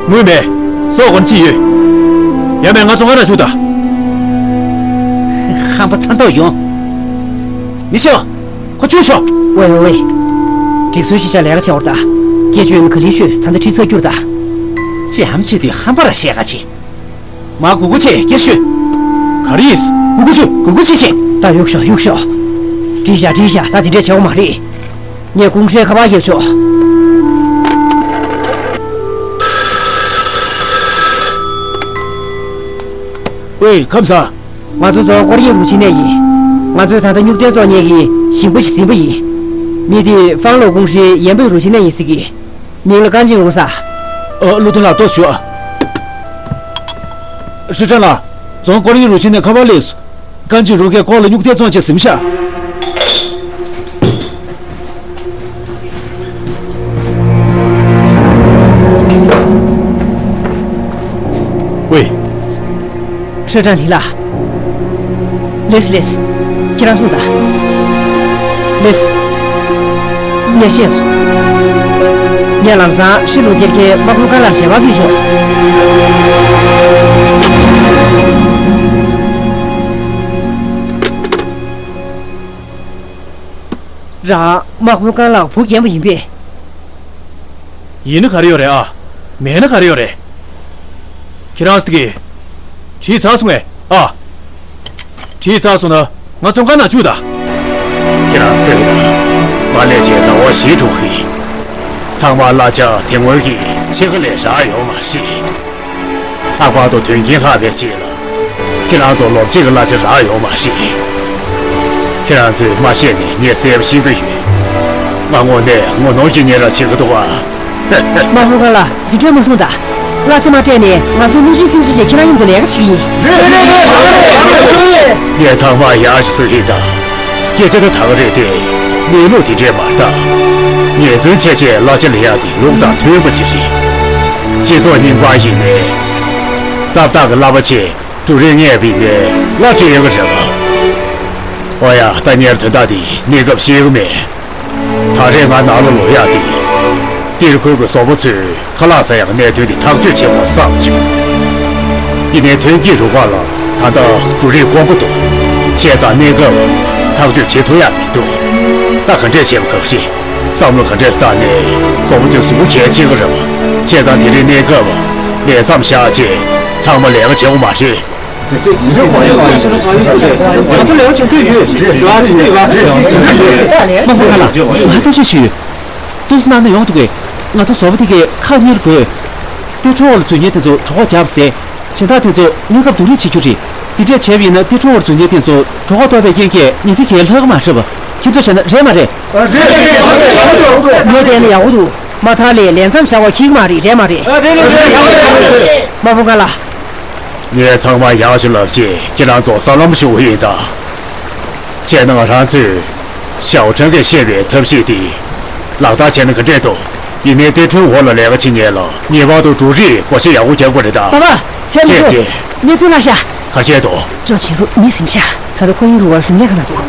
དངུལ་མེད། སོག་གོན་ཅི་ཡོད། ཡང་མེད་ང་བཙོན་ཁང་ནང་བཅུག་ད། ཧམ་པ་ཚ་མདོག་ཡོང་། མི་ཤོག་ཁོ་བཅུག་ཤོག་ཝེ་ཝེ་ཝེ། སྒྲིག་སྲོལ་གཞིར་བཞག་ལས་ཀ་བྱེད་དགོས་རེད་ད། སྐད་ཆ་ཡོད་ན་ག་ལེར་ཤོད། ད་ལྟ་ཁྲིད་ཚར་རྒྱུ་རེད་ད། ཅི་ཧམ་ཆེ་དུས་ཧམ་པ་ར་བཤད་ག་ཆེ། མ་གུ་གུ་ཆེ་སྐྱེ་ཤོད། ག་རེ་ཡིན། གུ་གུ་ཆེ་གུ་གུ་ཆེ་ཆེ། ད་གཡུག་ཤོག་གཡུག་ཤོག་བྲིས་བཞག་བྲིས་བཞག་ད་དེ་འདྲས་བྱེད་དགོས་མ་རེད། ངས་ཀུང་ཧྲེ་ཁ་པར་བརྒྱབ་ཆོག་ཝེ་ཁམས་བཟང་། ང་ཚོ་ཚོ་ཀོ་རི་ཡའི་རུ་ཆེན་ནས་ཡིན། ང་ཚོས་ད་ལྟ་སྨྱུག་རྟེན་བཙོང་མཁན་གྱི་ཞིང་པ་ཞིག་ཟིན་པ་ཡིན། མི་དེ་ཧྥང་ལོ་ཀུང་ཧྲེ་ཡན་པའི་རུ་ཆེན་ནས་ཡིན་ཟེར་གི། མིང་ལ་ཀན་ཅིང་རུང་ཟེར། ཨ། བློ་མཐུན་ལགས་ཏོག་ཞུ་ཨ། ཧྲི་ཀྲན་ལགས། རྫོང་ཀོ་རི་ཡའི་རུ་ཆེན་ནས་ཁ་པར་སླེབས་སོང་། ཀན་ཅིང་རུང་གིས་ཁོང་ལ་སྨྱུག་རྟེན་བཙོང་ཆེད་ཟིན་ཤག་ཝེ། ཧྲི་ཀྲན་ལི་ལགས། ལེས་ལེས། ཁྱེད་རང་སོང་ད། ལེས། ངས་ཤེས་སོང་། ངས་ལམ་སང་ཧྲི་ལུང་སྟེར་མཁན་དམག་དཔོན་ཀ་ལགས་ཞལ་པར་ཕུལ་ཆོག་རང་དམག་དཔོན་ཀ་ལགས་བུ་རྒན་པ་ཡིན་པས། ཡིན་ན་ག་རེ་ཡོད་རེད་ཨ། མེད་ན་ག་རེ་ཡོད་རེད། ཁྱེད་རང་ཚོ་གིས་བྲིས་ཚར་སོང་ངས་ཨ། བྲིས་ཚར་སོང་ན་ང་བཙོན་ཁང་ནང་བཅུག་ད། ཁྱེད་རང་ཚོ་ལྟོས་དང་། ང་སླེབས་རྗེས་ཟླ་བ་བཞི་འགྲོ་གི་ཡིན། ཚང་མ་གླ་ཆ་དེ་སྔོན་གྱི་ཕྱེད་ཀ་ལས་རག་ཡོད་མ་རེད། ལྷག་པར་དུ་དོན་རྐྱེན་ལྷག་པའི་རྗེས་ལ། ཁྱེད་རང་ཚོ་ལོ་གཅིག་གི་གླ་ཆ་རག་ཡོད་མ་རེད། ཁྱེད་རང་ཚོས་མ་བཤད་ནས་ངས་གསལ་པོ་ཤེས་ཀྱི་ཡོད། ང་དངོས་གནས་ངོ་གནོང་གི་ཉེ་ར་བྱེད་ཀྱི་འདུག་ག་དམག་དཔོན་ཀ་ལགས་འཛིན་གྲྭ་མ་སོང་ད། གླ་ཆ་མ་སྤྲད་ནས་ང་ཚོ་གློག་འཕྲིན་སིམ་འཛུལ་བྱས་ཁྱེད་རང་མཉམ་དུ་ལས་ཀ་བྱེད་ཀྱི་ཡིན། ངས་ཚང་མ་ཡག་ཤོས་སུ་ཡིན་ད། སྐད་ཆ་ད་ད་ག་རེད་དེ། གནས་ལུགས་དེ་འདྲས་མ་རེད་ད། ཉེས་བཙུན་བྱས་བྱས་གླ་ཆ་ལེན་ཡག་དེ་ལུགས་དང་མཐུན་པ་ཅིག་རེད། སྤྱི་ཚོགས་རྙིང་པ་ཡིན་ནའི། རྩ་བདག་གི་གླ་པ་ཆེ། ཀྲུའུ་རེན་ངས་བིས་ནས་གླ་སྤྲད་ཡོད་ཀྱི་རེད་པ། ཨོ་ཡ། ད་ཉེར་དོན་དག་དེ་གནས་སྐབས་ཤེས་ཀྱི་མེད། ད་རེས་ང་ནང་ལ་ལོག་ཡག་དེ། སྟེར་ཁུལ་གྱི་བཟོ་པ་ཚོས་ཁ་ལག་ཟ་ཡག་གནད་དོན་དེ་ཐག་གཅོད་བྱེད་དགོས་བསམ་བྱུང་། ཡིན་ནའི་ཐོན་སྐྱེད་རུ་ཁག་ལ་ད་ལྟ་ཀྲུའུ་རེན་དཀོན་པོ་འདུག་བྱས་ཙང་གནས་སྐབས་ཐག་གཅོད་བྱེད་ཐུབ་ཡག་མི་འདུག་ད་ག་འདྲས་བྱེད་པ་གང་ཤེས། བསམ་བློ་ག་འདྲས་བཏང་ནས་བཟོ་པ་ཚོའི་གཟུགས་པོ་གལ་ཆེ་གི་རེད་པ། བྱས་ཙང་དེ་རིང་གནས་སྐབས་ལས་མཚམས་བཞག་རྗེས་ཚང་མ་ལས་ཀ་བྱེད་དགོས་མ་རེད། ང་ཚོ་ལས་ཀ་བྱེད་འདོད་ཡོད། ཡོད་བྱེད་འདོད་ཡོད། དམག་དཔོན་ཁ་ལགས། ང་ཐབས་ཤེས་ཞུས་ཡོད། ཏོག་ཙམ་གནང་ན་ཡོང་འདུག་གས། ང་ཚོ་བཟོ་པ་དེ་གས་ཁག་གཉིས་དགོས། དེ་ཁྲོ་བོ་ལ་འཛུལ་མཁན་དེ་ཚོ་གྲོད་ཁོག་བརྒྱབ་ཟེར། གཞན་དག་དེ་ཚོ་གནས་སྐབས་སྡུག་རུས་བྱེད་རྒྱུ་རེད། དེ་འདྲས་བྱས་པ་ཡིན་ན་ཏི་ཁྲོ་ཝར་འཛུལ་མཁན་དེ་ཚོ་གྲོད་ཁོག་ལྟོགས་པའི་རྐྱེན་གྱིས་ཉལ་ཐ་གས་ལྷག་གི་མ་རེད་པ། ཁྱེད་ཚོས་བྱས་ན་རེད་མ་རེད། ངས་བལྟས་ན་ཡག་པོ་འདུག་མ་མཐའ་ལ་ལས་མཚམས་བཞག་པ་ཁྱིག་མ་རེད། རེད་མ་རེད། དམག་དཔོན་ཀ་ལ། ངས་ཚང་མ་ཡག་ཤོས་ལབ་ཅེས་ཁྱེད་རང་ཚོ་ས་ལམ་ཞུ་གི་ཡིན་ད། བྱས་ན་ང་རང་ཚོས་ཞའོ་ཁྲང་གིས་བཤད་པའི་ཐབས་ཤེས་དེ་ལག་བསྟར་བྱས་ན་ག་འདྲས་འདུག་ཡིན་ནའི་ཏི་ཁྲོན་འོག་ལ་ལས་ཀ་བྱེད་མཁན་ལ་ངེས་པར་དུ་འབྲུ་རིགས་བགོ་བཤའ་ཡག་པོ་རྒྱག་དགོས་རེད་ད། པ་པ། བྱས་མི་ཅེས་འགྲོ། ཅེས། གནས་ཚུལ་ལ་ཤ། ག་བྱས་འདུག་ཅོ་བྱེད་རུ་མི་ཟིན་ཤ། ད་ལྟ་ཁོ་ཡིན་རུ་བ་རུ་ལས་ཀ་ན་འདུག་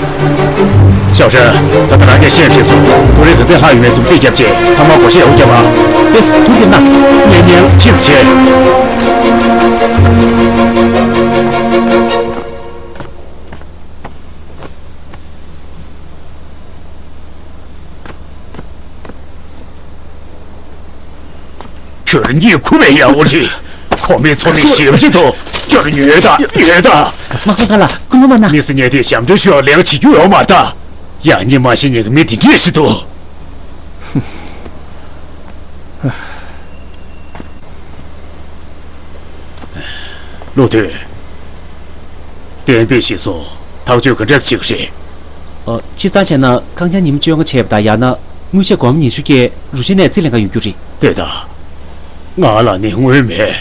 ཞའོ་ཧྲན། ད་ལྟ་རང་གིས་བཤད་བྱས་སོང་། འབྲུ་རིགས་ག་ཚད་ལྷག་ཡོད་མེད་བསྡོམས་རྩིས་བརྒྱབ་རྗེས་ཚང་མ་བགོ་བཤའ་ཡག་པོ་བརྒྱབ་ཨ། ལེས་དུར་གྱིན་ན། ཉན་ཉན་ཕྱིས་བྱས། ཁྱོད་གཉིད་ཁུག་པའི་ཡག་པོ་རེད། ཁོ་མོའི་ཚོ་མི་ཞེ་པོ་ཅིག་འདུག་ཁྱོད་ཉོས་དང་ཉོས་དང་། དམག་དཔོན་ཀ་ལ་སྐུ་ངོ་མ་ན། མི་སེར་ངས་དེ་ཞབས་འདྲེན་ཞུ་བ་ལེགས་བྱེད་རྒྱུ་ཡོད་མ་རེད་ད། ཡང་སྙིང་མ་ཤེས་ཉེན་གི་མི་དེ་འདྲས་ཞིག་འདུག་བློ་མཐུན། གཏན་འབེབས་ཤིག་སོང་། ཐག་གཅོད་ག་འདྲས་བྱེད་ཀྱི་རེད། ཨ། སྤྱིར་བཏང་བྱས་ན་རྐང་བརྐྱང་ཉིན་མོ་བཅོ་ལྔ་བྱས་པ་དང་ཡང་ན་དངུལ་ཆད་སྒོར་མོ་ཉི་ཤུ་བཀལ་རུ་ཆེན་ནས་རྩིས་ལེན་ག་ཡོང་རྒྱུ་རེད། ལྟོས་དང་། ང་ལ་ནི་དངུལ་མེད། བྱས་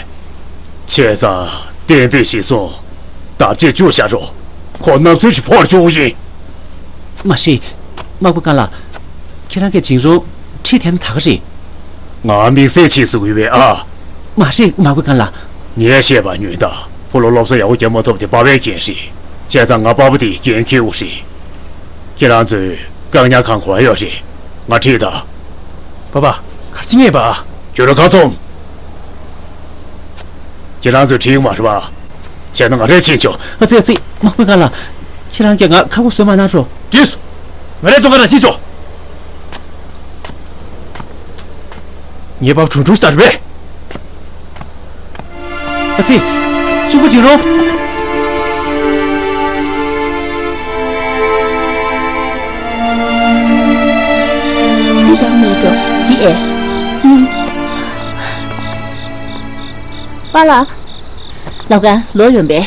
ཙང་གཏན་འབེབས་ཤིག་སོང་། བརྡབ་ཆད་བཅུག་བཞག་རོགས། ཁོ་རྣམ་གསུམ་ཞིག་ཕོར་བཅུག་ཡིན། མ་གཞི། དམག་དཔོན་ཀ་ལ། ཁྱེད་རང་གིས་ཇིང་རོང་ཁྲིད་དེ་ན་ད་ག་རེད། ང་དམིགས་བསལ་ཆེད་བཟོ་གི་ཡོད་པས་ཨ། མ་རེད་དམག་དཔོན་ཀ་ལ། ངས་བཤད་པ་ཉོན་དང་། ཕོ་ལོ་སློབ་གསོ་ཡག་པོ་རྒྱག་མ་ཐུབ་དེ་པ་ཕའི་འགན་རེད། བྱས་ཙང་ང་པ་ཕ་དེའི་འགན་འཁྱེར་དགོས་རེད། ཁྱེད་རང་ཚོས་བཀག་ཉར་ཁང་ག་པར་ཡོད་རེད། ང་ཁྲིད་དང་། པ་པ། གར་ཕྱིན་ངེས་པ། ཁྱོད་རང་ཁ་ཚོམ། ཁྱེད་རང་ཚོས་ཁྲིད་ཀྱི་མ་རེད་པ། བྱས་ན་ང་རས་ཕྱིན་ཆོག་ཨ་ཙི་ཨ་ཙི། དམག་དཔོན་ཀ་ལ། ཁྱེད་རང་གིས་ང་ཁ་སྒོ་བཟོས་མ་གནང་རོགས། འགྲིགས་སོང་། ང་རས་བཙོན་ཁང་ནང་ཕྱིན་ཆོག་ངའི་པ་ཕ་གྲུང་གྲུང་ཞིག་ལྟར་རེད་པས། ཨ་ཙི། གཅུང་པོ་ཇིང་རོང་། འདི་ཡག་མེད་འགྲོ། འདི་ཨེ། ཨུམ། པཱ་ལགས། ལོ་ག་ལོ་ཡོང་པས།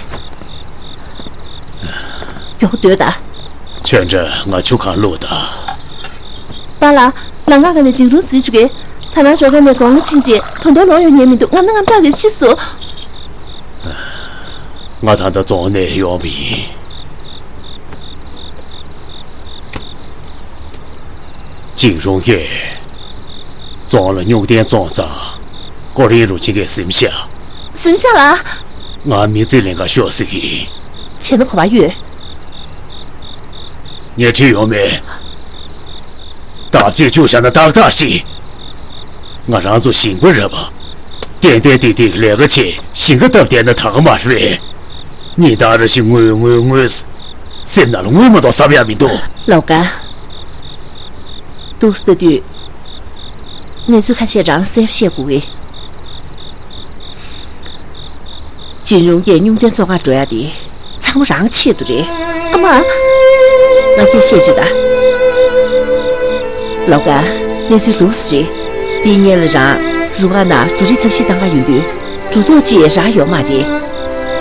མགྱོགས་སྡོད་ད། ཁྱོད་འདྲ་ང་ཆུ་གང་བླུགས་ད། པཱ་ལགས། ལམ་ཁ་ག་ནས་ཇིང་རུང་གཟིགས་བཅུག་གས། ད་ནང་ཞོགས་ཀས་ནས་རྫོང་ལ་ཕྱིན་རྗེས་ད་དུང་ལོག་ཡོང་མཁན་མི་འདུག་ང་ནི་དངངས་སྐྲག་གིས་ཤི་སོང་། ང་ད་ལྟ་རྫོང་ནས་ཡོང་བ་ཡིན། ཅིང་རུང་གིས་རྫོང་ལ་སྨྱུག་རྟེན་བཙོངས་ཙང་། སྐོར་གཡེང་རུ་ཆེན་གྱིས་ཟིན་ཤག་ཟིན་ཤག་ལགས། ང་མི་རྩིས་ལེན་ག་ཤོག་ཟེར་གི། བྱས་ན་ག་པར་ཡོད། ངས་ཁྲིད་ཡོང་མེད། བརྡབ་ཆད་བཅུག་བཞག་ན་ཏག་ཏག་རེད། ང་རང་ཚོ་ཞིང་པ་རེད་པ། ཏན་ཏན་ཏིག་ཏིག་ལས་ཀ་བྱེད། ཞིང་ཁ་བཏབ་བསྡད་ན་དགའ་གི་མ་རེད་པས། ཉིན་ལྟར་རེ་བཞིན་དངུལ་དངུལ་དངུལ། སེམས་ནང་ལ་དངུལ་མ་གཏོགས་བསམ་ཡག་མི་འདུག་ལོ་ག་འདུག་ཟེར་དུས། གནས་ཚུལ་ཁ་ཤས་རང་གསལ་པོ་བཤད་དགོས་གི། ཅིན་རུང་གིས་སྨྱུག་རྟེན་བཙོང་གར་འགྲོ་ཡ་དེ་ཚང་མ་རང་ཆེད་དུ་རེད། ཨ་མ། ང་སྐད་བཤད་བཅུག་ད། ལོ་ག་གནས་ཚུལ་འདུག་ཟེར་རེད། དེའི་སྔོན་ལ་རང་རུ་ཁག་ནང་འབྲུ་རིགས་ཐབས་ཤེས་བཏང་ག་ཡོང་དུས། འབྲུ་རྡོག་གཅིག་རག་ཡོད་མ་རེད།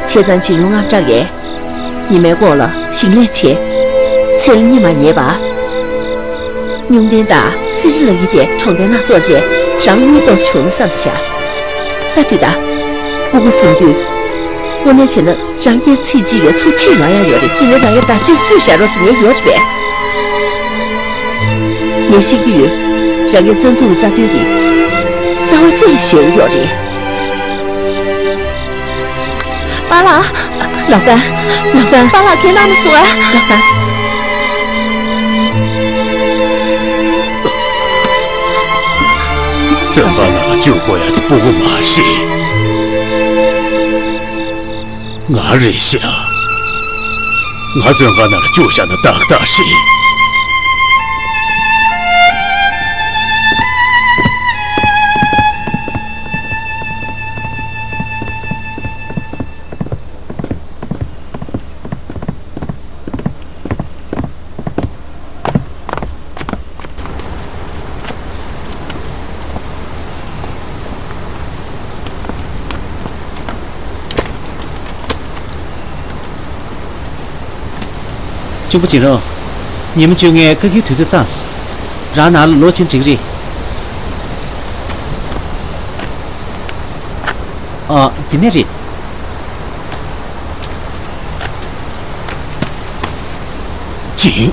བྱས་ཙང་ཅིན་རུང་དངངས་སྐྲག་གིས། ཉི་མའི་ཀོང་ལ་ཞིང་ལས་བྱས། ཚལ་སྔོན་མ་ཉོས་པ། སྨྱུག་རྟེན་དང་གསེར་རི་ལ་ཡི་དེ་གྲོང་རྡལ་ནང་བཙོངས་རྗེས་རང་དངུལ་ཏོག་ཙམ་བྱུང་ན་བསམ་བཞག་ལྟ་དུས་ད། སྤུ་གུ་ཟིན་དུས། དངོས་གནས་བྱས་ན་རང་སྐྱེས་ཚིག་གཅིག་གིས་ཚུར་ཁྲིད་ཡོང་ཡ་ཡོད་རེད། ཡིན་ན་རང་ཡ་བརྡབ་ཆད་བཅུག་བཞག་རོགས་ཟེར་ངས་ཡོད་རེད་པས། ངས་ཤེས་ཀྱི་ཡོད། རང་གི་རྩ་འཛུགས་ཀྱི་རྩ་དོན་འདི། རྩ་བ་རྩེ་ལ་ཞེ་པོ་ཡོད་རེད། པཱ་ལགས། ལོ་ག་ལོ་ག་པཱ་ལགས་ཁྱེད་རྣམ་སུ་ཨ། ལོ་ག་བཙོན་ཁང་ནང་ལ་བཅུག་དགོས་ཡ་དེ་སྤུ་གུ་མ་རེད། ང་རེད་ཤག་ང་བཙོན་ཁང་ནང་ལ་བཅུག་བཞག་ན་ཏག་ཏག་རེད། གཅུང་པོ་ཇིན་རོང་། ཉིན་མོ་བཅོ་ལྔའི་ཁ་ཁའི་དུས་ཚོད་ཚང་སོང་། རང་ནང་ལ་ལོག་ཕྱིན་འགྲིག་རེད། ཨ། འདི་ནས་རེད། ཇིན།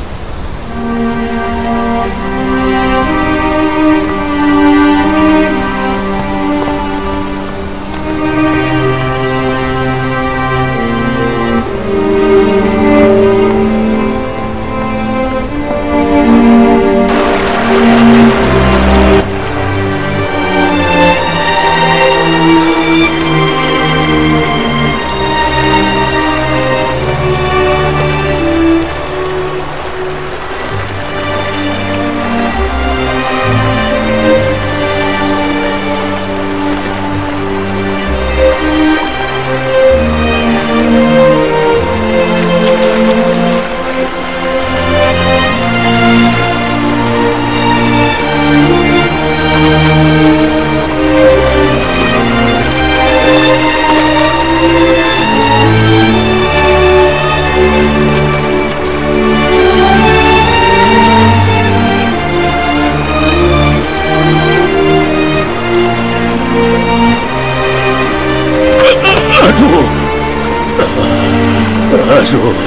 ཨ་ཅོ། ཨ་ཅོ།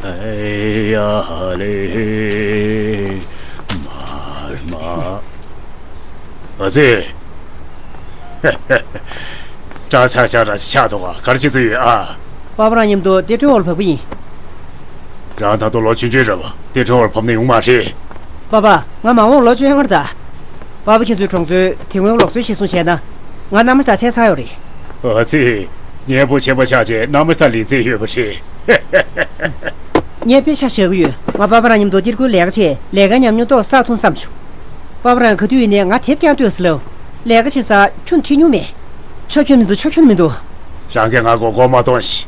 ཨེ་ཡ་ཧ་ལེ། མར་མ། ཨ་ཙི། སྐྲ་ཆག་ཆག་ར་ཆག་འདུག་ག་ག་རེ་བྱེད་ཚུལ་ཡོད་ཨ། པ་པ་རང་མཉམ་དུ་ཏི་ཁྲོན་འོག་ལ་བབས་ཀྱི་ཡིན། རང་ད་དུང་ལོ་ཆུང་ཆུང་རེད་པ། ཏི་ཁྲོན་འོག་ལ་བབས་ན་ཡོང་མ་རེད། པ་པ། ང་མ་འོངས་ལོ་བཅོ་ལྔ་རེད་ད། པ་པ་ཁྱེད་ཚོའི་གྲོང་ཚོའི་དེ་སྔོན་ལོག་སྲོལ་གཞིར་བཟུང་བྱས་ན། ང་མནའ་མ་ཞིག་དང་ཚད་ཚར་ཡོད་རེད། ཨ་ཙི། ངའི་བུ་ཆེན་པོ་ཆགས་རྗེས་མནའ་མ་ཞིག་དང་ལེན་རྩིས་ཡོད་པ་རེད། ངས་དཔེ་ཆ་བཞག་གི་ཡོད། ང་པ་པ་རང་མཉམ་དུ་སྟེར་དགོས་ལས་ཀ་བྱས། ལས་ཀ་ཉམས་མྱོང་ཏོག་བསགས་ཐུབ་བསམ་བྱུང་། པ་པ་རང་ག་དུས་ཡིན་ནའི་ང་དེབ་རྐྱང་ལྟོས་ཟེར་ལབ། ལས་ཀ་བྱེད་ས་ཁྱོན་ཁྲིད་མྱོང་མེད། ཆོག་ཁྱོན་མི་འདུག་ཆོག་ཁྱོན་མི་འདུག་རང་གིས་ང་མགོ་སྐོར་མ་གཏོང་ཞིག་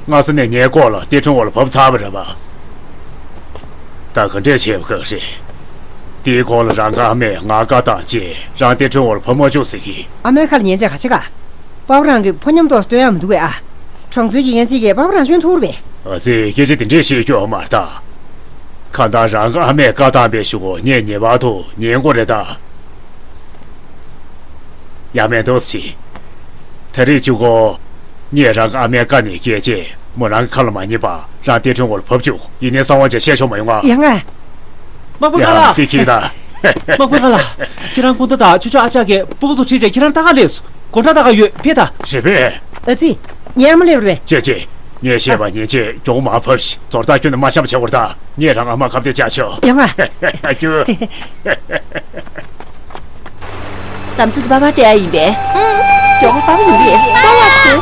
སྔ་ས་ནས་ངའི་སྐོར་ལ་ཏི་ཁྲོན་འོག་ལ་བབས་ཚར་བ་རེད་པ། ད་ག་འདྲས་བྱས་པ་ཁག་རེད། དེའི་གོང་ལ་རང་གི་ཨ་མས་ང་བཀའ་བཏང་རྗེས་རང་ཏི་ཁྲོན་འོག་ལ་བབས་མ་བཅུག་ཟེར་གི། ཨ་མའི་ཁ་ལ་ཉན་བྱས་ག་བྱེད་ག་པ་པ་རང་གི་ཕོ་མཉམ་ཏོག་སྟོན་ཡག་མི་འདུག་གས་ཨ། གྲོང་ཚོའི་དགེ་རྒན་གཅིག་གིས་པ་པ་རང་སྐྱོན་ཐུག་རེད་པས། ཨ་ཙི། སྐད་ཆ་དེ་འདྲས་བཤད་རྒྱུ་ཡོད་མ་རེད་ད། གང་ལྟར་རང་གི་ཨ་མས་བཀའ་བཏང་པའི་གཞུག་གུ་ངས་ངེས་པར་དུ་ཉན་དགོས་རེད་ད། ཡ་མེད་འདུག་སེ། ད་རེས་གཅིག་པོ། ངས་རང་གི་ཨ་མའི་བཀའ་ནས་བརྒལ་རྗེས་མོ་རང་གི་ཁ་ལ་མ་ཉན་པར་རང་ཏི་ཁྲོན་འོག་ལ་བབས་བཅུག་ཡིན་ནའི་གསང་བ་བྱས་བཤད་ཆོག་མ་ཡོང་ང་། ཡ་ང་། དམག་དཔོན་ཁ་ལགས། ཡ་ཏི་ཁི་ད། དམག་དཔོན་ཁ་ལགས། ཁྱེད་རང་སྐུ་ཟླ་དང་ཆུ་ཕྱོགས་ཨ་ཅག་གིས་སྤུ་གུ་ཚོ་ཁྲིད་བྱས་ཁྱེད་རང་ལྟ་ག་སླེབས་སོང་། སྒོ་འགྲམ་ལྟ་ག་ཡོད། ཕེབས་དང་། རེད་པས། ཨ་ཙི། ངའི་ཨ་མ་སླེབས་རེད་པས། ཅེ་ཅེ། ངས་བཤད་པ་ཉན་བྱས་མགྱོགས་མར་བབས་ཤིག་རྫོགས་ཐག་ཁྱོན་ནས་མ་བཤམས་པ་བྱེད་དགོས་རེད་ད། ངས་རང་ཨ་མར་ཁ་གཏད་བཅག་ཆོག་ཡ་ང་། ཨ་ཁྱོད། དམ་ཚིག་པ་པ་སྤྲད་ཡ་ཡིན་པས། མགྱོགས་པོ་པ་པ་ཡོང་གི་རེད། པ་ལགས་ཟེར།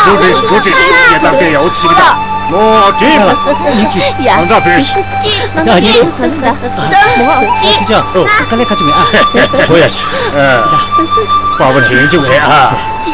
འགྲོ་རེད་འགྲོ་རེད། ངས་བརྟག་དཔྱད་ཡག་པོ་བྱེད་ཀྱི་ད། ལོ་དྲིན། ཡ། གང་འདྲ་བོས། ཅི་ཅི་ཅི། ཨོ། དཀའ་ལས་ཁག་བྱུང་ངས་ཨ། འགྲོ་ཡ་ཆུ། ཨ། པ་པ་དྲན་བྱུང་ངས་ཨ།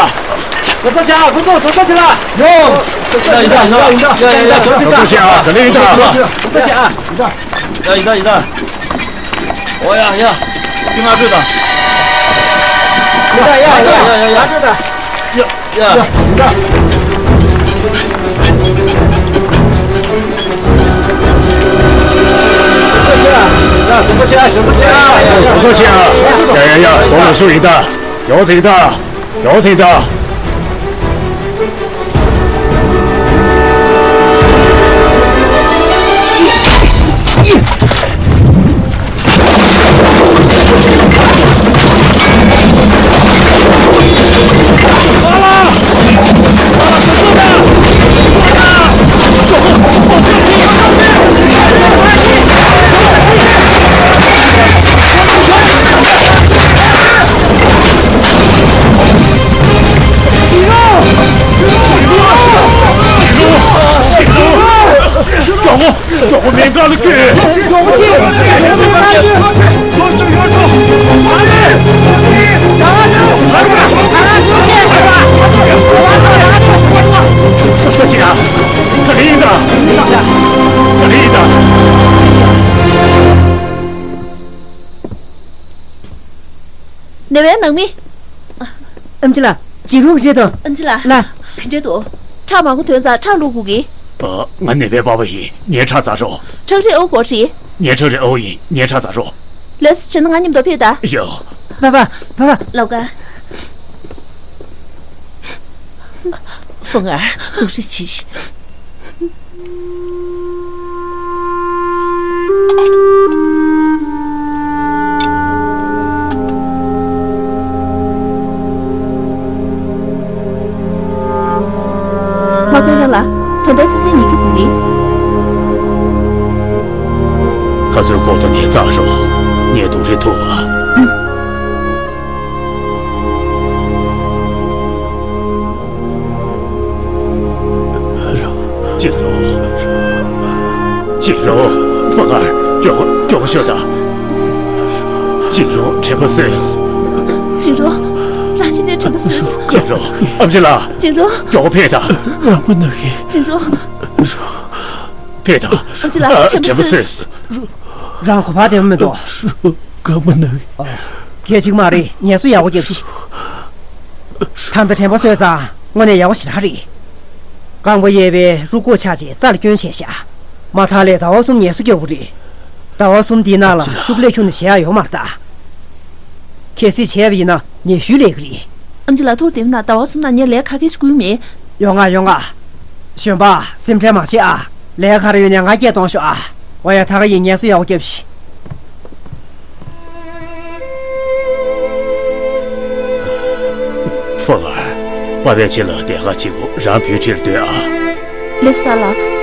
ཟབ་ཏོ་བྱ། ཁོ་ཚོ་ཟབ་ཏོ་བྱེད་ལ། ཡོ། ཡ་ཡ་ཡ་ཡ་ཡ་ཡ། ཟབ་ཏོ་བྱེད་ཨ། ག་ལེ་ཡིན་ད། ཟབ་ཏོ་བྱེད་ཨ། ཡ་ཡ་ཡ་ཡ། ཨོ་ཡ་ཡ། ཁྱོད་ང་སྤྲོད་དང་། ཡ་ཡ་ཡ་ཡ། ང་སྤྲོད་དང་། ཡ་ཡ། ཡ། ཟབ་ཏོ་བྱེད་ཨ། ཟབ་ཏོ་བྱེད་ཨ། ཟབ་ཏོ་བྱེད་ཨ། ཡ་ཡ་ཡ། དོ་ལ་ཤུ་ཡིན་ད། ཡོ་ཟིན་ད། ཡོ་ཟིན་ད། མགྱོགས་པོ། མགྱོགས་པོ་མེ་འགག་ལ་བསྐྱོད། མགྱོགས་པོ་བྱེད། ས་ཆ་ཡ། ག་རེ་ཡིན་ད། ག་རེ་ཡིན་ད། ནེ་བའི་ནང་མི། ཨམ་ཆི་ལགས། ཇི་རུ་རེད་དོ། ཨམ་ཆི་ལགས། ལགས། ག་འདྲ་འདུག་ཁྲག་མང་པོ་ཐོན་ཙང་ཁྲག་བླུགས་དགོས་ཀྱི། ཨ། ང་ནེ་བའི་པ་ཕ་ཡིན། ངའི་ཁྲག་བཙག་རོགས། ཁྲག་རིགས་ཨོ་གོ་རེད། ངའི་ཁྲག་རིགས་ཨོ་ཡིན། ངའི་ཁྲག་བཙག་རོགས། ལགས་སོ། བྱས་ན་ང་མཉམ་དུ་ཕེབས་དང་། ཡོ། པ་ཕ། པ་ཕ། ལོག་ག་ཧྥུང་ཨར། སྡུག་རུས་བྱེད་ཤིག་མ་དགོས་ན་ལ། ད་ལྟ་སི་སི་ཉི་ཁི་བུ་གི། ཁ་ཚོའི་ཁོག་ཏུ་ནས་བཙག་རོགས། ངས་སྡུག་རུས་ཐུབ་པ། ཅིག་རོགས། ཅིན་རུང་། ཧྥང་ཨར། མགྱོགས་མགྱོགས་ཤོག་དང་། ཅིན་རུང་། དྲན་པ་གསོས། ཅིན་རུང་། རང་ཤི་ནས་དྲན་པ་གསོས། ཅིན་རུང་། ཨམ་ཆི་ལགས། ཅིན་རུང་། མགྱོགས་པོ་ཕེབས་དང་། རང་མ་ན་གི། ཅིན་རུང་། ཕེབས་དང་། ཨམ་ཆི་ལགས། ཨ། དྲན་པ་གསོས། རང་གོ་བ་བདེ་པོ་མི་འདུག་ག་མ་ན་གི། ཨ། གལ་ཆེ་གི་མ་རེད། ངལ་གསོ་ཡག་པོ་རྒྱབ་ཤིག་ད་ལྟ་དྲན་པ་གསོས་ཙང་དངོས་གནས་ཡག་པོ་ཞེ་དྲག་རེད། རྐང་པ་གཡས་པའི་རུས་ཁོག་ཆག་ཅིག་རྩ་ལ་སྐྱོན་བྱས་ཤག་མ་མཐའ་ལ་ཟླ་བ་གསུམ་ངལ་གསོ་རྒྱག་དགོས་རེད། ཟླ་བ་གསུམ་འདིའི་ནང་ལ་ཤུགས་ལས་ཁྱོན་ནས་བྱེད་ཡག་ཡོད་མ་རེད་ད། གལ་སྲིད་བྱས་པ་ཡིན་ན་ཉེ་ཤུལ་ལས་ཀྱི་རེད། ཨམ་ཆི་ལགས། ཐུགས་བདེ་པོ་གནང་། ཟླ་བ་གསུམ་ནང་ངས་ལས་ཁ་ཤས་ཤིག་བསྐུལ་མེད། ཡོང་ང་ཡོང་ང་། གཞོན་པ། སེམས་ཁྲལ་མ་བྱེད་ཨ། ལས་ཀ་ག་རེ་ཡོད་ནའི་ང་སྐད་གཏོང་ཤོག་ཨ། འོ་ཡ། ད་ག་ཡིན། ངལ་གསོ་ཡག་པོ་རྒྱབ་ཤིག་ཧྥང་ཨར། པ་ཕའི་ཆེད་ལ་དེ་ག་བྱེད་དགོས། རང་བུའི་ཁྲིར་སྡོད་ཨ། ལགས་སོ་པཱ་ལགས།